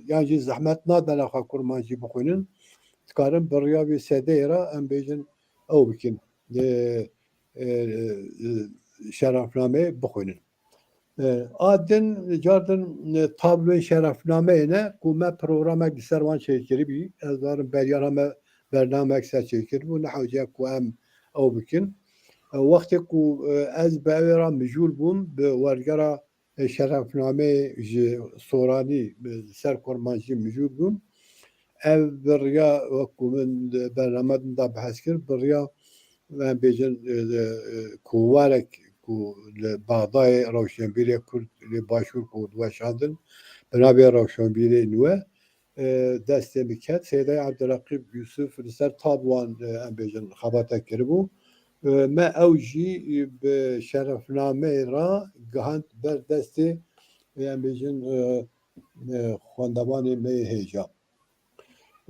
yan jî zehmet nadene xwe kurmancî bixwînin, dikarin bi riya vê C D'yê re em bêjin ew bikin. E, e, e, şerefnameyê bixwînin. E, a din, cardin, e, tabloyên şerefnameyê ne ku me programek li ser wan çêkiribî. Ez zarim beriya me bernamek ser çêkiribû. Ne hewce ku em ew bikin. E, wextê ku, e, ez bi ew ê re mijûl bûm, bi wergera, e, şerefnameyê ji soranî, e, ser kurmancî mijûl bûm. Ev bi riya, wek ku min di bername din de behs kir, bi riya em bêjin, e, e, kovarek ku li Bexdayê rewşenbîrê Kurd li Başûr ku diweşandin, bi navê rewşenbîrê nû e, e, destê min ket. Seydayê Ebdulreqîb Yûsif li ser tab wan, e, em bêjin, xebata kiribû. E, me ew jî, e, bi şerefnameyê re gihand ber destê, e, em bêjin, e, e, xwendevanê me yê hêja.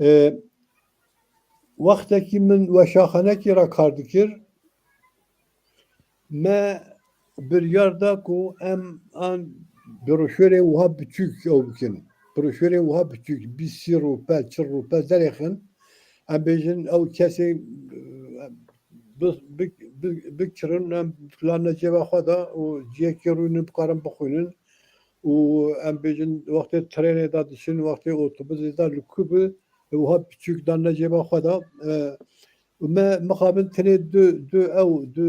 E, wextekî min weşanxanekî re kar dikir, me biryar da ku em an broşurê wiha biçûk ew bikin. Broşurê wiha biçûk, bîst sî rûpel, çil rûpel derêxin. Em bêjin ew kesê, e, bi-, bi-, bi-, bikirin, em lan necêba xwe de û ciyekê rûnin bikarin bixwînin. Û em bêjin wextê trênê de diçin, wextê otobusê de li ku bi, wiha piçûk dan necêba xwe de. E, û me mixabin tenê du, du ew, du,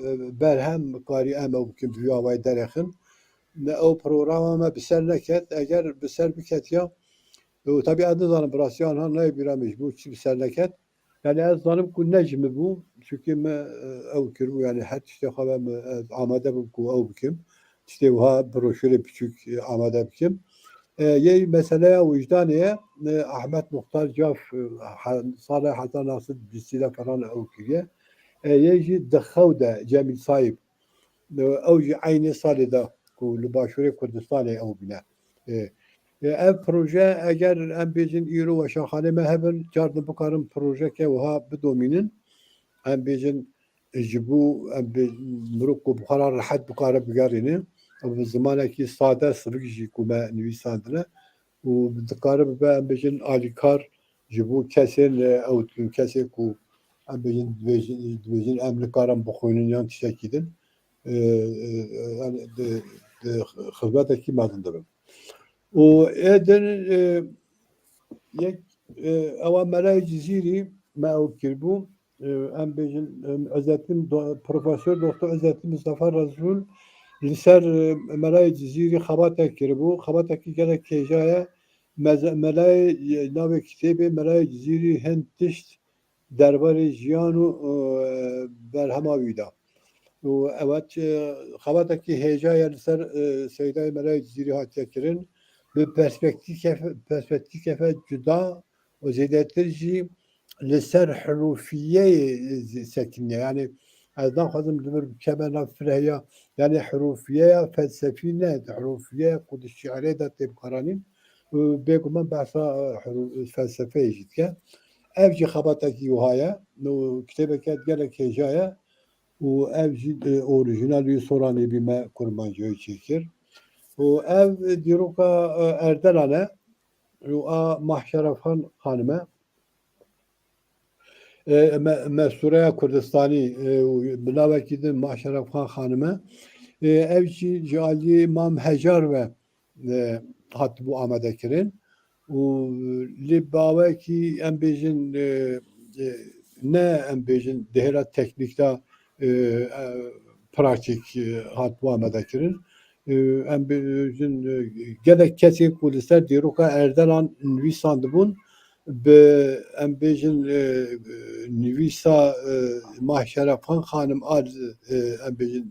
e, berhem karî em ew bikin, bi vî awayî derêxin. Me ew programa me bi ser neket. Eger bi ser biketiya, û tabî ez nizanim, bi rastî anha nayê bîra min ji bo çi bi ser neket. Yani ez zanim ku ne ji min bû, çunkî me, e, ew kiribû, yani her tiştê xwe be min, ez amade bûm ku ew bikim. Tiştê wiha broşurê piçûk, e, amade bikim. E, yê meseleya wijdanê ye, e, Ahmet Muxtar Caf, e, he-, sala hezar neh sed bîstî de falan ew kiriye. E, yê jî di xew de Cemîl Sayîb, e, ew jî eynê salê de ku li Başûrê Kurdistanê ew bîne. E, e, ev proje eger em bêjin îro weşanxanê me hebin, car din bikarin projeke wiha bidomînin. Em bêjin ji bo em bê-, mirov ku bi xwe re rehet bikare bigerîne. Ew bi zimanekî sade, sivik jî ku me nivîsandine. Û dikare bibe, em bêjin, alîkar ji bo kesên, e, ew kesê ku em bêjin, dibêjin, dibêjin em nikarin bixwînin yan tiştekî din, e, e, yani di, di xizmetekî mezin dibin. Û ê din, e, yek, e, ewa Melayê Cizîrî me ew kiribû. E, em bêjin, e, Izzettin Do-, Profesor Doktor Izzettin Mustafa Rezûl li ser, e, Melayê Cizîrî xebatek kiribû. Xebatekî gelek hêja ye. Meze-, Melayê, e, navê kitêbê Melayê Cizîrî hin tişt derbarê jiyan û, e, berhema wî de. Û evet, e, xebatekî hêja ye li ser, e, Seydayê Melayê Cizîrî hatiye kirin. Bi perspektîkefe, perspektîkefe cuda û zêdetir jî li ser hirûfiyeyê, e, sekiniye. Yani ez naxwazim li vir bikeme nav firehiya, yani hirûfiyeya felsefî ne, hirûfiyeya ku di şiirê de tê bikaranîn. Û bêguman behsa, e, hirû-, felsefeyê jî dike. Ev jî xebatekî wiha ye. Û kitêbeke gelek hêja ye. Û ev jî, e, orîjinal wî Soranê bî me kurmanciyê çêkir. Û ev dîroka, e, Erdelan e. Û a Mahşerefxan xanim e. E, me-, Mestûreya Kurdistanî, e, û bi navekî din Mahşerefxan xanim e. E, ev jî ji aliyê Mam Hejar ve, e, hatibû amadekirin. Û lê bawekî em bêjin, e, e, ne em bêjin dihêla teknîk de, e, e, pratîk, e, hatibû amadekirin. E, em bêjin, e, gelek kesê ku li ser dîroka Erdelan nivîsandibûn, bi, em bêjin, e, nivîsa, e, Mahşerefxan xanim a, e, em bêjin,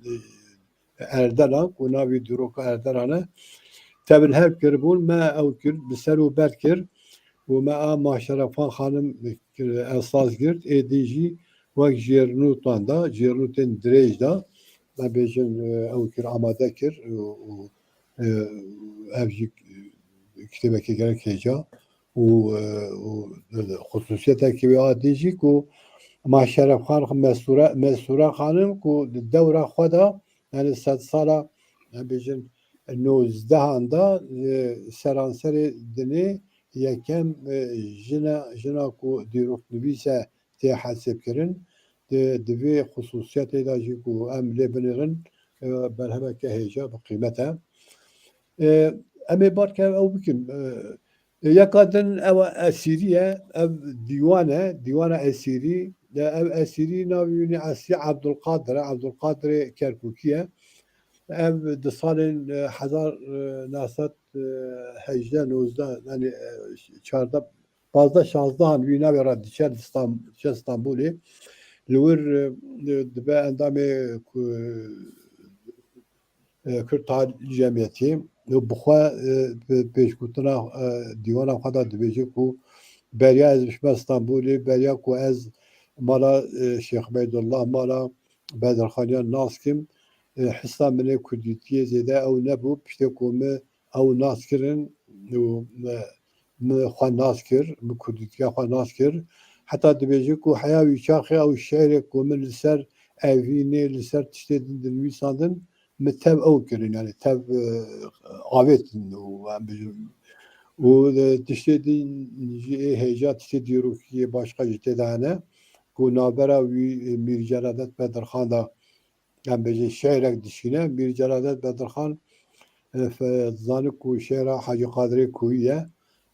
e, Erdela, ku navê dîroka Erdela ne, tevil hev kiribûn, me ew kir, bi ser û ber kir û me a Mahşerefxan xanim kir, esas girt, êdî jî wek jêrnûtan da, jêrnûtên dirêj da, me bêjin, e, ew kir, amade kir û, û, e, ev jî kitêbekê gelek hêja û, e, û xusûsiyetekî wê a dî jî ku Mahşerefxan Mestûre, Mestûre xanim ku di dewra xwe de, yani sedsala, em bêjin, nozdehan de, e, seranserê dinê yekem, e, jina, jina ku dîroknivîs e tê hesêbkirin. Di, di vê xusûsiyetê de jî ku em lê binêrin, e, berhemeke hêja bi qîmet e. E, em ê balkeve ew bikin. E, yeka din ew Esîrî ye, ev dîwan e, dîwana Esîrî. E, ev Esîrî navê wî ne Esîrî Ebdulqadir e, Ebdulqadirê Kerkûkî ye. Ev di salên, e, hezar neh sed hejdeh nozdeh, yani, e, çardeh, pazdeh şazdehan wî navê re diçe li Stam-, diçe Stenbolê. Li wir, e, dibe endamê ku, e, Kurd Tarih Cemiyetî û bi xwe, e, bi pêşgotina, e, dîwana xwe de dibêje ku beriya ez bişme Stenbolê, beriya ku ez mala, e, Şêx Ubeydullah, mala Bedirxaniyan nas kim, e, hisa min ê kurdîtiyê zêde ew nebû, piştê ku min ew nas kirin û min, min xwe nas kir, min kurdîtiya xwe nas kir. Heta dibêje ku heya wî çaxê ew şe'rê ku min li ser evînê, li ser tiştê din dinivîsandin, min tev ew kirin, yani tev, e, avêtin û em bijin. Û, e, tiştê din jî ê hêja, tiştê dîrokî yê başqa jî tê de hene ku navbera wî, e, Mîr Celadet Bedirxan de em bêjin şe'rek dişîne. Mîr Celadet Bedirxan, e, fe-, dizane ku şe'ra Hacî Qadirê Koyî ye.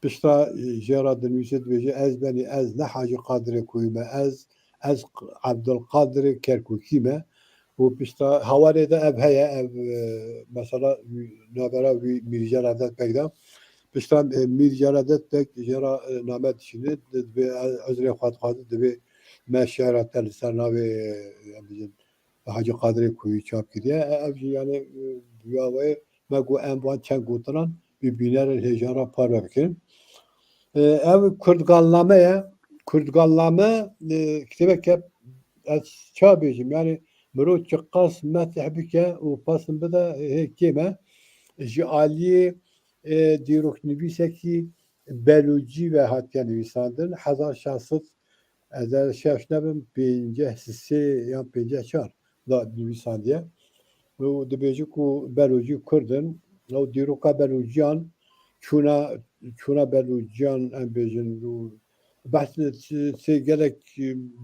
Pişta, e, jê re dinivîse dibêje, ez benî, ez ne Hacî Qadirê Koyî me, ez, ez Q-, Ebdulqadirê Kerkûkî me. Û pişta hawarê de ev heye, ev, e, mesela navbera wî Mîr Celadet Beg de. Pişta, e, Mîr Celadet Beg jê re, e, name dişîne, di-, dibê, e, uzrê xwe dixwaze, dibê me şe'ra te li ser navê, e, em bijin, Hacî Qadirê Koyî çap kiriye. E, ev jî yani, e, bi awayê me got em van çend gotinan bi bînerên hêja re parve bikin. E, ev Kurdgalname ye. Kurdgalname, e, kitêbeke ez ça bêjim, yani mirov çiqas metih bike û pasin bide, hê kêm e. Ji aliyê, e, dîroknivîsekî Belûcî ve hatiye nivîsandin. Hezar şeş sed, ez ê şaş nebim, pêncî sê yan pêncî çar da nivîsandiye. Û dibêje ku Belûcî Kurd in. Ew dîroka Belûciyan, çûna, çûna Belûciyan em bêjin, û behs sê gelek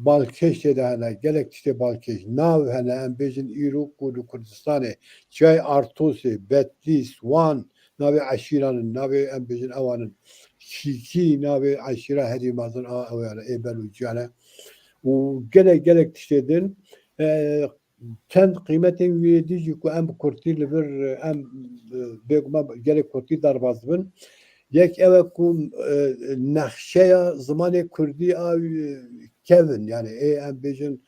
balkêş tê de hene, gelek tiştê balkêş. Nav hene, em bêjin îro ku li Kurdistanê, Çiyayê Artosê, Betlîs, Wan, navê eşîran in, navê em bêjin ewan in. Kîkî navê eşîra herî mezin a ew yani ê Belûciyan e. Û gelek, gelek tiştê din, e, çend qîmetên wî yê dî jî ku em bi kurtî li vir, em, e, bêguman gelek kurtî derbas dibin. Yek ew e ku, e, nexşeya zimanê kurdî a, e, kevin, yani ê em bêjin,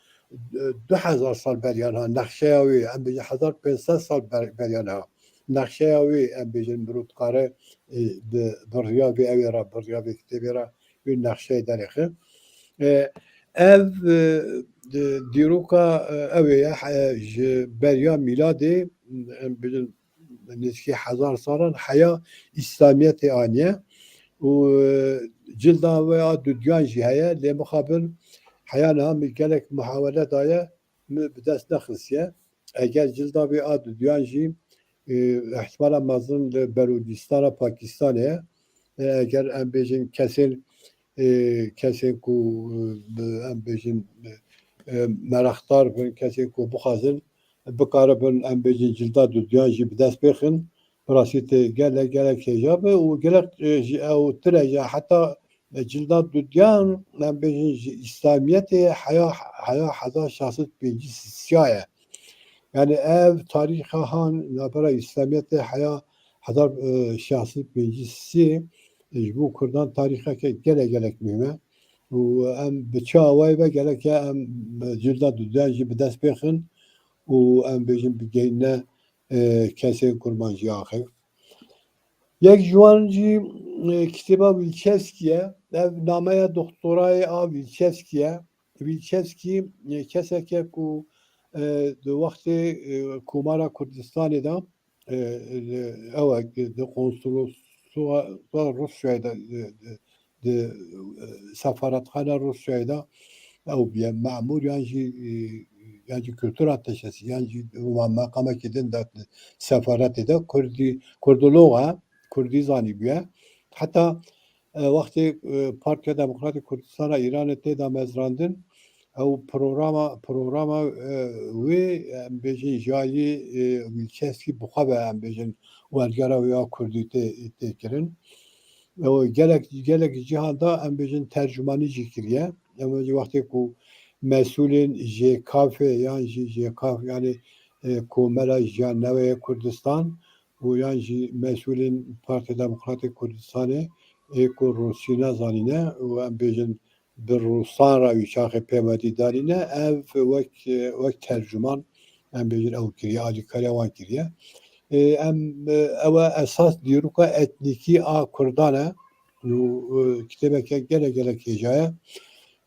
e, du hezar sal beriya niha, nexşeya wê, em bêjin hezar pênc sed sal ber-, beriya niha. Nexşeya wê, em bêjin, mirov dikare, e, bi, bi riya vê ewê re, bi riya vê kitêbê re wê nexşeyê derêxe. E, ev, e, di-, dîroka, e, ew ê ye, he-, ji beriya mîladê, em bêjin, nêzîkî hezar salan heya Îslamiyetê aniye û, e, cilda wê a dudiyan jî heye, lê mixabin heya niha min gelek muhawele daye, min bi dest nexistiye. Eger cilda vê a dudiyan jî, e, ihtimala mezin li Belûcistana Pakistanê ye. E, eger em bêjin kesên, e, kesên ku, e, bi, em bêjin, e, e, meraqdar bin, kesên ku bixwazin, bikaribin, em bêjin, cilda dudiyan jî bi dest bêxin. Bi rastî tê gelek, gelek hêja be û gelek, e, ji ew tire jî heta, e, cilda dudiyan, em bêjin, ji Îslamiyetê heya, heya hezar şeş sed pêncî sê ye. Yani ev tarîxa han navbera Îslamiyetê heya hezar, e, şeş sed pêncî sê, e, ji bo Kurdan tarîxeke gelek, gelek muhîm e. Û em bi çi awayî ve gereke em, e, cilda dudiyan jî bi dest bêxin û em bêjin bigihîne, e, kesên kurmancî axir. Yek ji wan jî, e, kitêba Wilczewski ye. Ev nameya doktorayê a Wilczewski ye. Wilczewski, e, kesek e ku, e, di wextê, e, Komara Kurdistanê de, e, li, ew e, di konsolosluğa Rûsyayê de, e, di, di, e, sefaretxana Rûsyayê de ew bûye memûr yan jî, e, yan jî kultura teşesi yan jî ma-, meqamekî din de sefaretê de kurdî, kurdolog e, kurdî zanîbûye. Heta, e, wextê, e, Partiya Demokratîk Kurdistana Îranê tê damezrandin, ew programa, programa, e, wê, em bêjin, ji alî, e, Wilczewski bi xwe ve, em bêjin, wergera wê ya kurdî tê, tê kirin. Ew gelek, gelek cihan da, em bêjin, tercûmanî jî kiriye. Em bêjin, wextê ku mesûlên J K F yan jî J K F, yanî, e, Komela Jiyan Newe yê Kurdistan û yan jî mesûlên Partiya Demokratîk Kurdistanê, ê ku Rûsî nezanîne û em bêjin, bi Rûsan re wî çaxê pêwendî danîne, ev wek, wek tercûman, em bêjin, ew kiriye, alîkariya wan kiriye. Ê, em, e, ew e esas dîroka etnîkî a Kurdan e û, e, kitêbeke gelek, gelek hêja ye.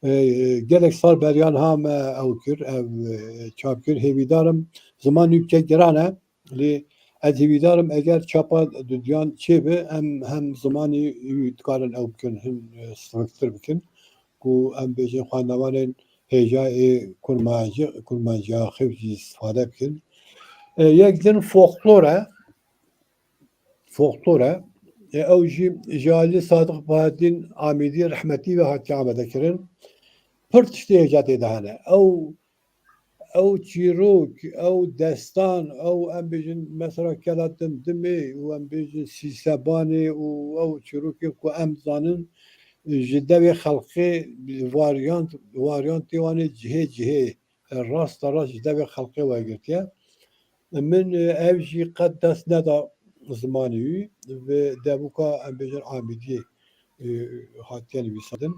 E, gelek sal beriya niha me ew kir, ev, e, çap kir. Hêvîdar im, ziman wî bike giran e, lê ez hêvîdar im eger çapa dudiyan çêbe, em hem zimanî wî dikarin ew bikin, hin, e, siviktir bikin, ku em bêjin xwendevanên hêja ê kurmancî, kurmanciya xew jî îstifade bikin. E, yek din folklor e. Folklor e. E, ew jî ji alî Sadiq Bahaddîn Amîdî rehmetî ve hatiye amadekirin. Pir tiştê hêja tê de hene. Ew, ew çîrok, ew destan, ew, em bêjin, mesela Kela Dimdimê û, em bêjin, Sîsebanê û ew çîrokê ku em zanin, ji devê xelqê varyant, varyantê wan ê cihê cihê, e, rasta rast ji devê xelqê wergirtiye. Min, e, ev jî qet dest neda zimanê wî. Bi devûka, em bêjin, Amîdiyê, e, hatiye nivîsandin.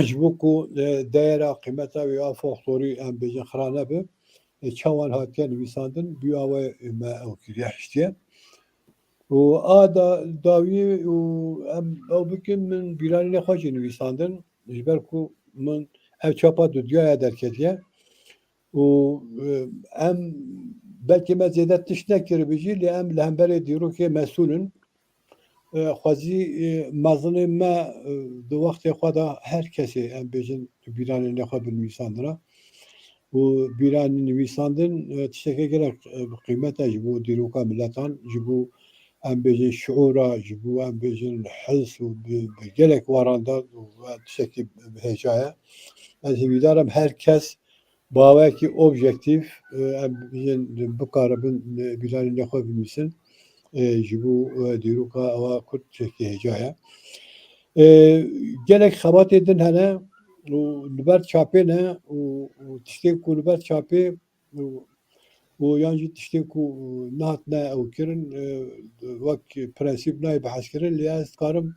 Ji bo ku, e, değera, qîmeta wê ya folklorî, em bêjin, xira nebe, e, çawan hatiye nivîsandin, bi awe me ew kiriye, hiştiye. Û a da, dawiyê û em ew bikin, min bîranînê xwe jî nivîsandin, ji ber ku min ev çapa dudiya ya derketiye. Û, e, em belkî me zêde tişt nekiribe jî, lê em li hemberê dîrokê mesûl in. E, xwezî, e, mezinên me, e, di wextê xwe de her kesê, em bêjin, bîranên xwe binivîsandina. Û bîranî nivîsandin, e, tiştekê gelek, e, bi qîmet e ji bo dîroka miletan, ji bo, em bêjin, şiûra, ji bo, em bêjin, his û bi, bi gelek waran de û, e, tiştekî bi hêja ye. Ez hêvîdar im her kes bi awayekî objektîf, e, em bêjin, bikaribin, e, bîranînê xwe binivîsin, e, ji bo, e, dîroka ewa Kurd tiştekî hêja ye. E, gelek xebatê din hene û li ber çapê ne û, û tiştê ku li ber çapê û, û yan jî tiştê ku nehatine ew kirin, e, wek prensîp nayê behs kirin, lê ez dikarim,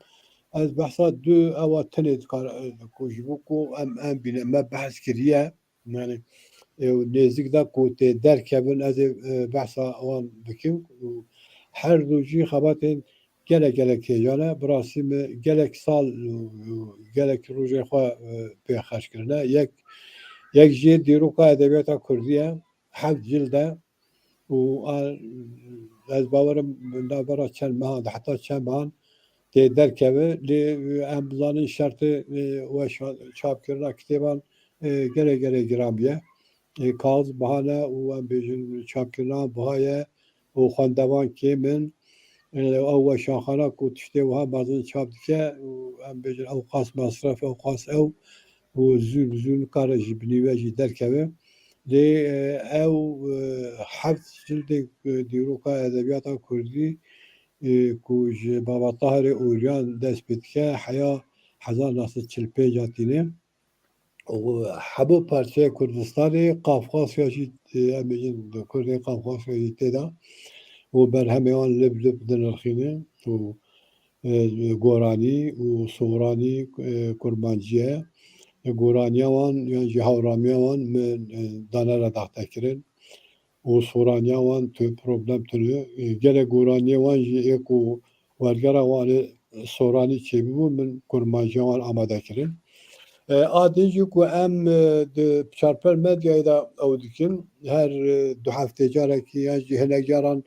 ez behsa du ewa tenê dikar-, e, ku ji bo ku em, em bîne, me behs kiriye, yani, e, nêzîk de ku tê derkevin, ez ê, e, behsa wan bikim. Û her du jî xebatên gelek, gelek hêja ne. Bi rastî min gelek sal û, û gelek rojê xwe, e, pê xerc kirine. Yek, yek jê dîroka edebiyata kurdî ye, heft cild e. Û a, ez bawerim navbera çend mehan de, heta çend mehan tê derkeve, lê em bizanin şertê, e, we şa-, çapkirina kitêban, e, gelek, gelek giran bûye. E, kaxiz biha ne û, em bêjin, çapkirina biha ye û xwendevan kêm in. E, ew weşanxana ku tiştê wiha mezin çap dike û, em bêjin, ew qas mesref, ew qas ew û zû bi zû nikare ji binî we jî derkeve. Lê, e, ew, e, heft cildê, e, dîroka edebiyata kurdî, e, ku ji Baba Tahirê Oryan dest pê dike, heya hezar neh sed çil pênc a tîne. Û hemû parçeyê Kurdistanê, Qafqasya jî, e, em bêjin, Kurdên Qafqasya jî tê de. Û berhemê wan lib lib dinirxîne. Û, e, goranî û soranî, e, kurmancî ye. E, goraniya wan yan jî hawramiya wan min, e, dane redaxte kirin. Û soraniya wan tu problem tune. E, gelek goraniyê wan jî ê ku wergera wan ê soranî çêbibû, min kurmanciya wan amade kirin. E, a din jî ku em, e, di Çarpel Medyayê de ew dikin, her, e, du heftê carekî yan jî hinek caran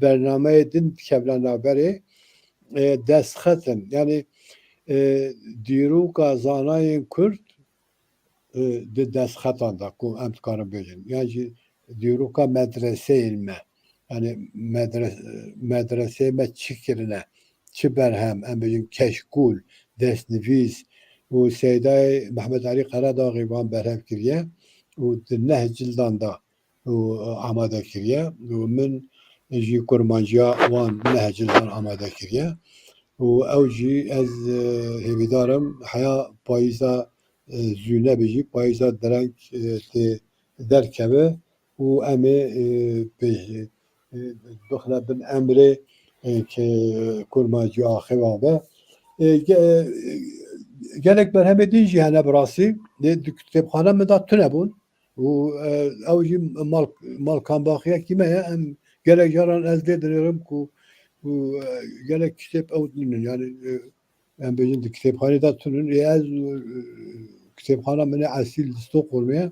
bernameyê din dikevne navberê, e, destxet in. Yani, e, dîroka zanayên Kurd, e, di destxetan de ku em dikarin bêjin. Yan jî dîroka medreseyên me. Yani medre-, medreseyê me çi kirine, çi berhem, em bêjin keşkûl, destnivîs û Seydayê Mehmet Alî Qeredaxî van berhev kiriye û di neh cildan de û amade kiriye û min jî kurmanciya wan neh cildan amade kiriye û ew jî ez, e, hêvîdar im heya payîza, e, zû nebe jî, payîza dereng, e, tê derkeve û em ê, e, pê, e, bixine bin emrê, e, ke kurmanciya axê wan be. E, ge-, e, Gelek berhemê din jî hene bi rastî. Lê di kitêbxana min de tune bûn. Û, e, ew jî mal, malkanbaxiyekî me ye. Em gelek caran ez lê dinêrim ku, ku, e, gelek kitêb ew tune ne. Yani, e, em bêjin di kitêbxanê de tune ne. Ê ez, e, kitêbxana min ê eslî li Stockholmê ye.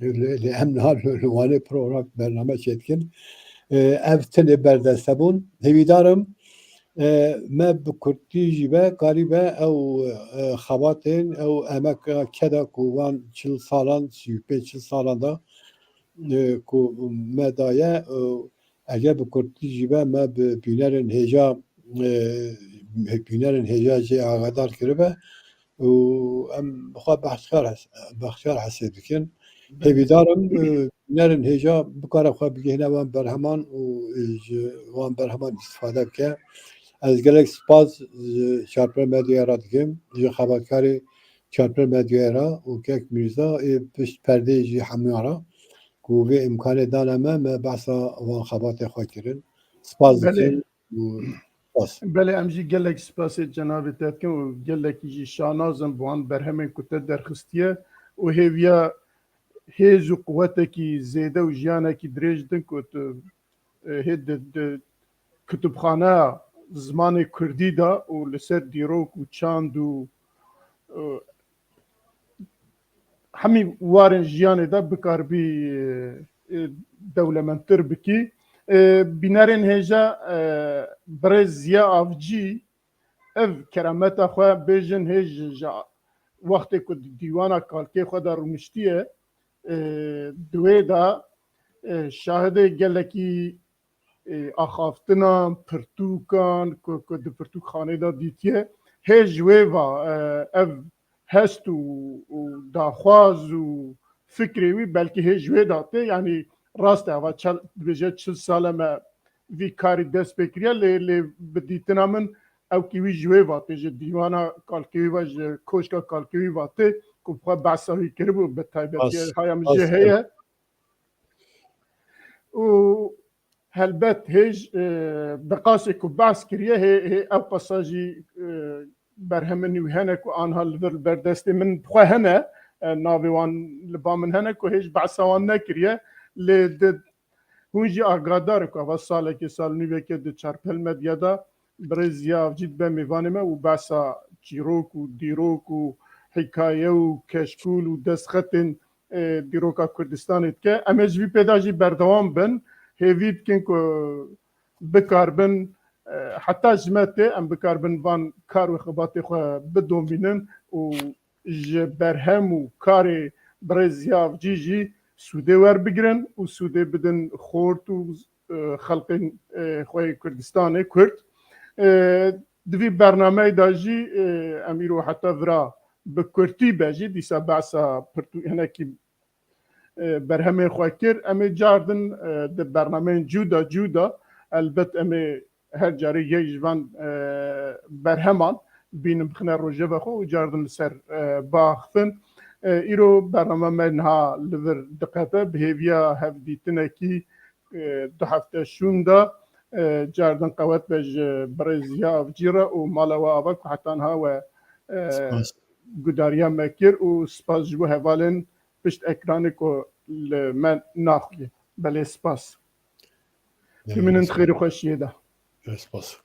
Lê, lê em niha li, li Wanê program bername çêdikin. E, ev tune berdeste bûn. Hêvîdar im, e, me bi kurtî jî be, karîbe ew, e, xebatên, ew emeka keda ku wan çil salan, sî û pênc çil salan de, e, ku me daye, e, eger bi kurtî jî be, me bi bînerên hêja, e, bînerên hêja jê agadar kiribe û em bi xwe bextiyar hes-, bextiyar hesê dikin. Hêvîdar im, e, bînerên hêja bikare xwe bigihîne wan berheman û, e, ji wan berheman îstifade bike. Ez gelek spas ji Çarpel Medyaya re dikim, ji xebatkarê Çarpel Medyaya re û kek Mîrza ê pişt perdeyê jî hemûyan re ku vê îmkanê dane me, me behsa wan xebatê xwe kirin. Spas Belê. dikim û spas. Belê, em jî gelek spasê cenabê te dikin û gelekî jî şanaz in bi wan berhemên ku te derxistiye û hêviya hêz û quwetekî zêde û jiyanekî dirêj din ku tu, e, hê di, di kitûbxaneya zimanê kurdî de û li ser dîrok û çand û, e, hemî warên jiyanê de bikaribî, e, e, dewlemendtir bikî. E, bînerên hêja, e, birêz Ziya Avcî, ev kerameta xwe bêjin hê ji, ji wextê ku di dîwana kalkê xwe de rûniştiye, e, di wê de, e, şahidê gelekî, e, axaftinan, pirtûkan ku, ku di pirtûkxanê de dîtiye, hê ji wê va, e, ev hest û, û daxwaz û fikrê wî belkî hê ji wê de tê, yanî rast e, ava çel, dibêje çil sal e me vî karî dest pê kiriye, lê, lê bi dîtina min ewkî wî ji wê va tê, ji dîwana kalkê wî va, ji koşka kalkê wî va tê, ku bi xwe behsa wî kiribû, bi taybetî Bas, haya min bas, jê heye. Û helbet hêj, e, bi qasê ku behs kiriye, hê, hê ew qasa jî, e, berhemên wî hene ku anha li vir li ber destê min bi xwe hene, e, navê wan li ba min hene ku hêj behsa wan nekiriye. Lê di, hûn jî agadar in ku ava salekê, sal nûvekê di Çarpel Medya de birêz Ziya Avcî dibe mêvanê me û behsa çîrok û dîrok û hikaye û keşkûl û destxetên, e, dîroka Kurdistanê dike. Em ê ji vî pê de jî berdewam bin. Hêvî dikin ku bikaribin, e, heta ji me tê, em bikaribin van kar û xebatê xwe bidomînin û ji berhem û karê birêz Ziya Avcî jî sûdê werbigirin û sûdê bidin xort û, e, xelqên, e, xwe yê Kurdistanê Kurd. E, di vî bernameyê de jî, e, em îro heta vira bi kurtî be jî, dîsa behsa pirtû hinekî, e, berhemên xwe kir. Em ê cardin, e, di bernameyên cuda cuda, elbet em ê her carê yek ji van, e, berheman bînin bixine rojeva xwe û cardin li ser, e, biaxifin. E, îro bername me niha li vir diqete, bi hêviya hevdîtinekî, e, du hefte şûn de, e, cardin qewet be ji birêz Ziya Avcî re û mala we ava ku heta niha we, e, Spas. gudariya me kir û spas ji bo hevalên pişt ekranê ku li me naxuye. Belê spas. Belê, Bimînin spas. Xêr û xweşiyê de. Belê spas.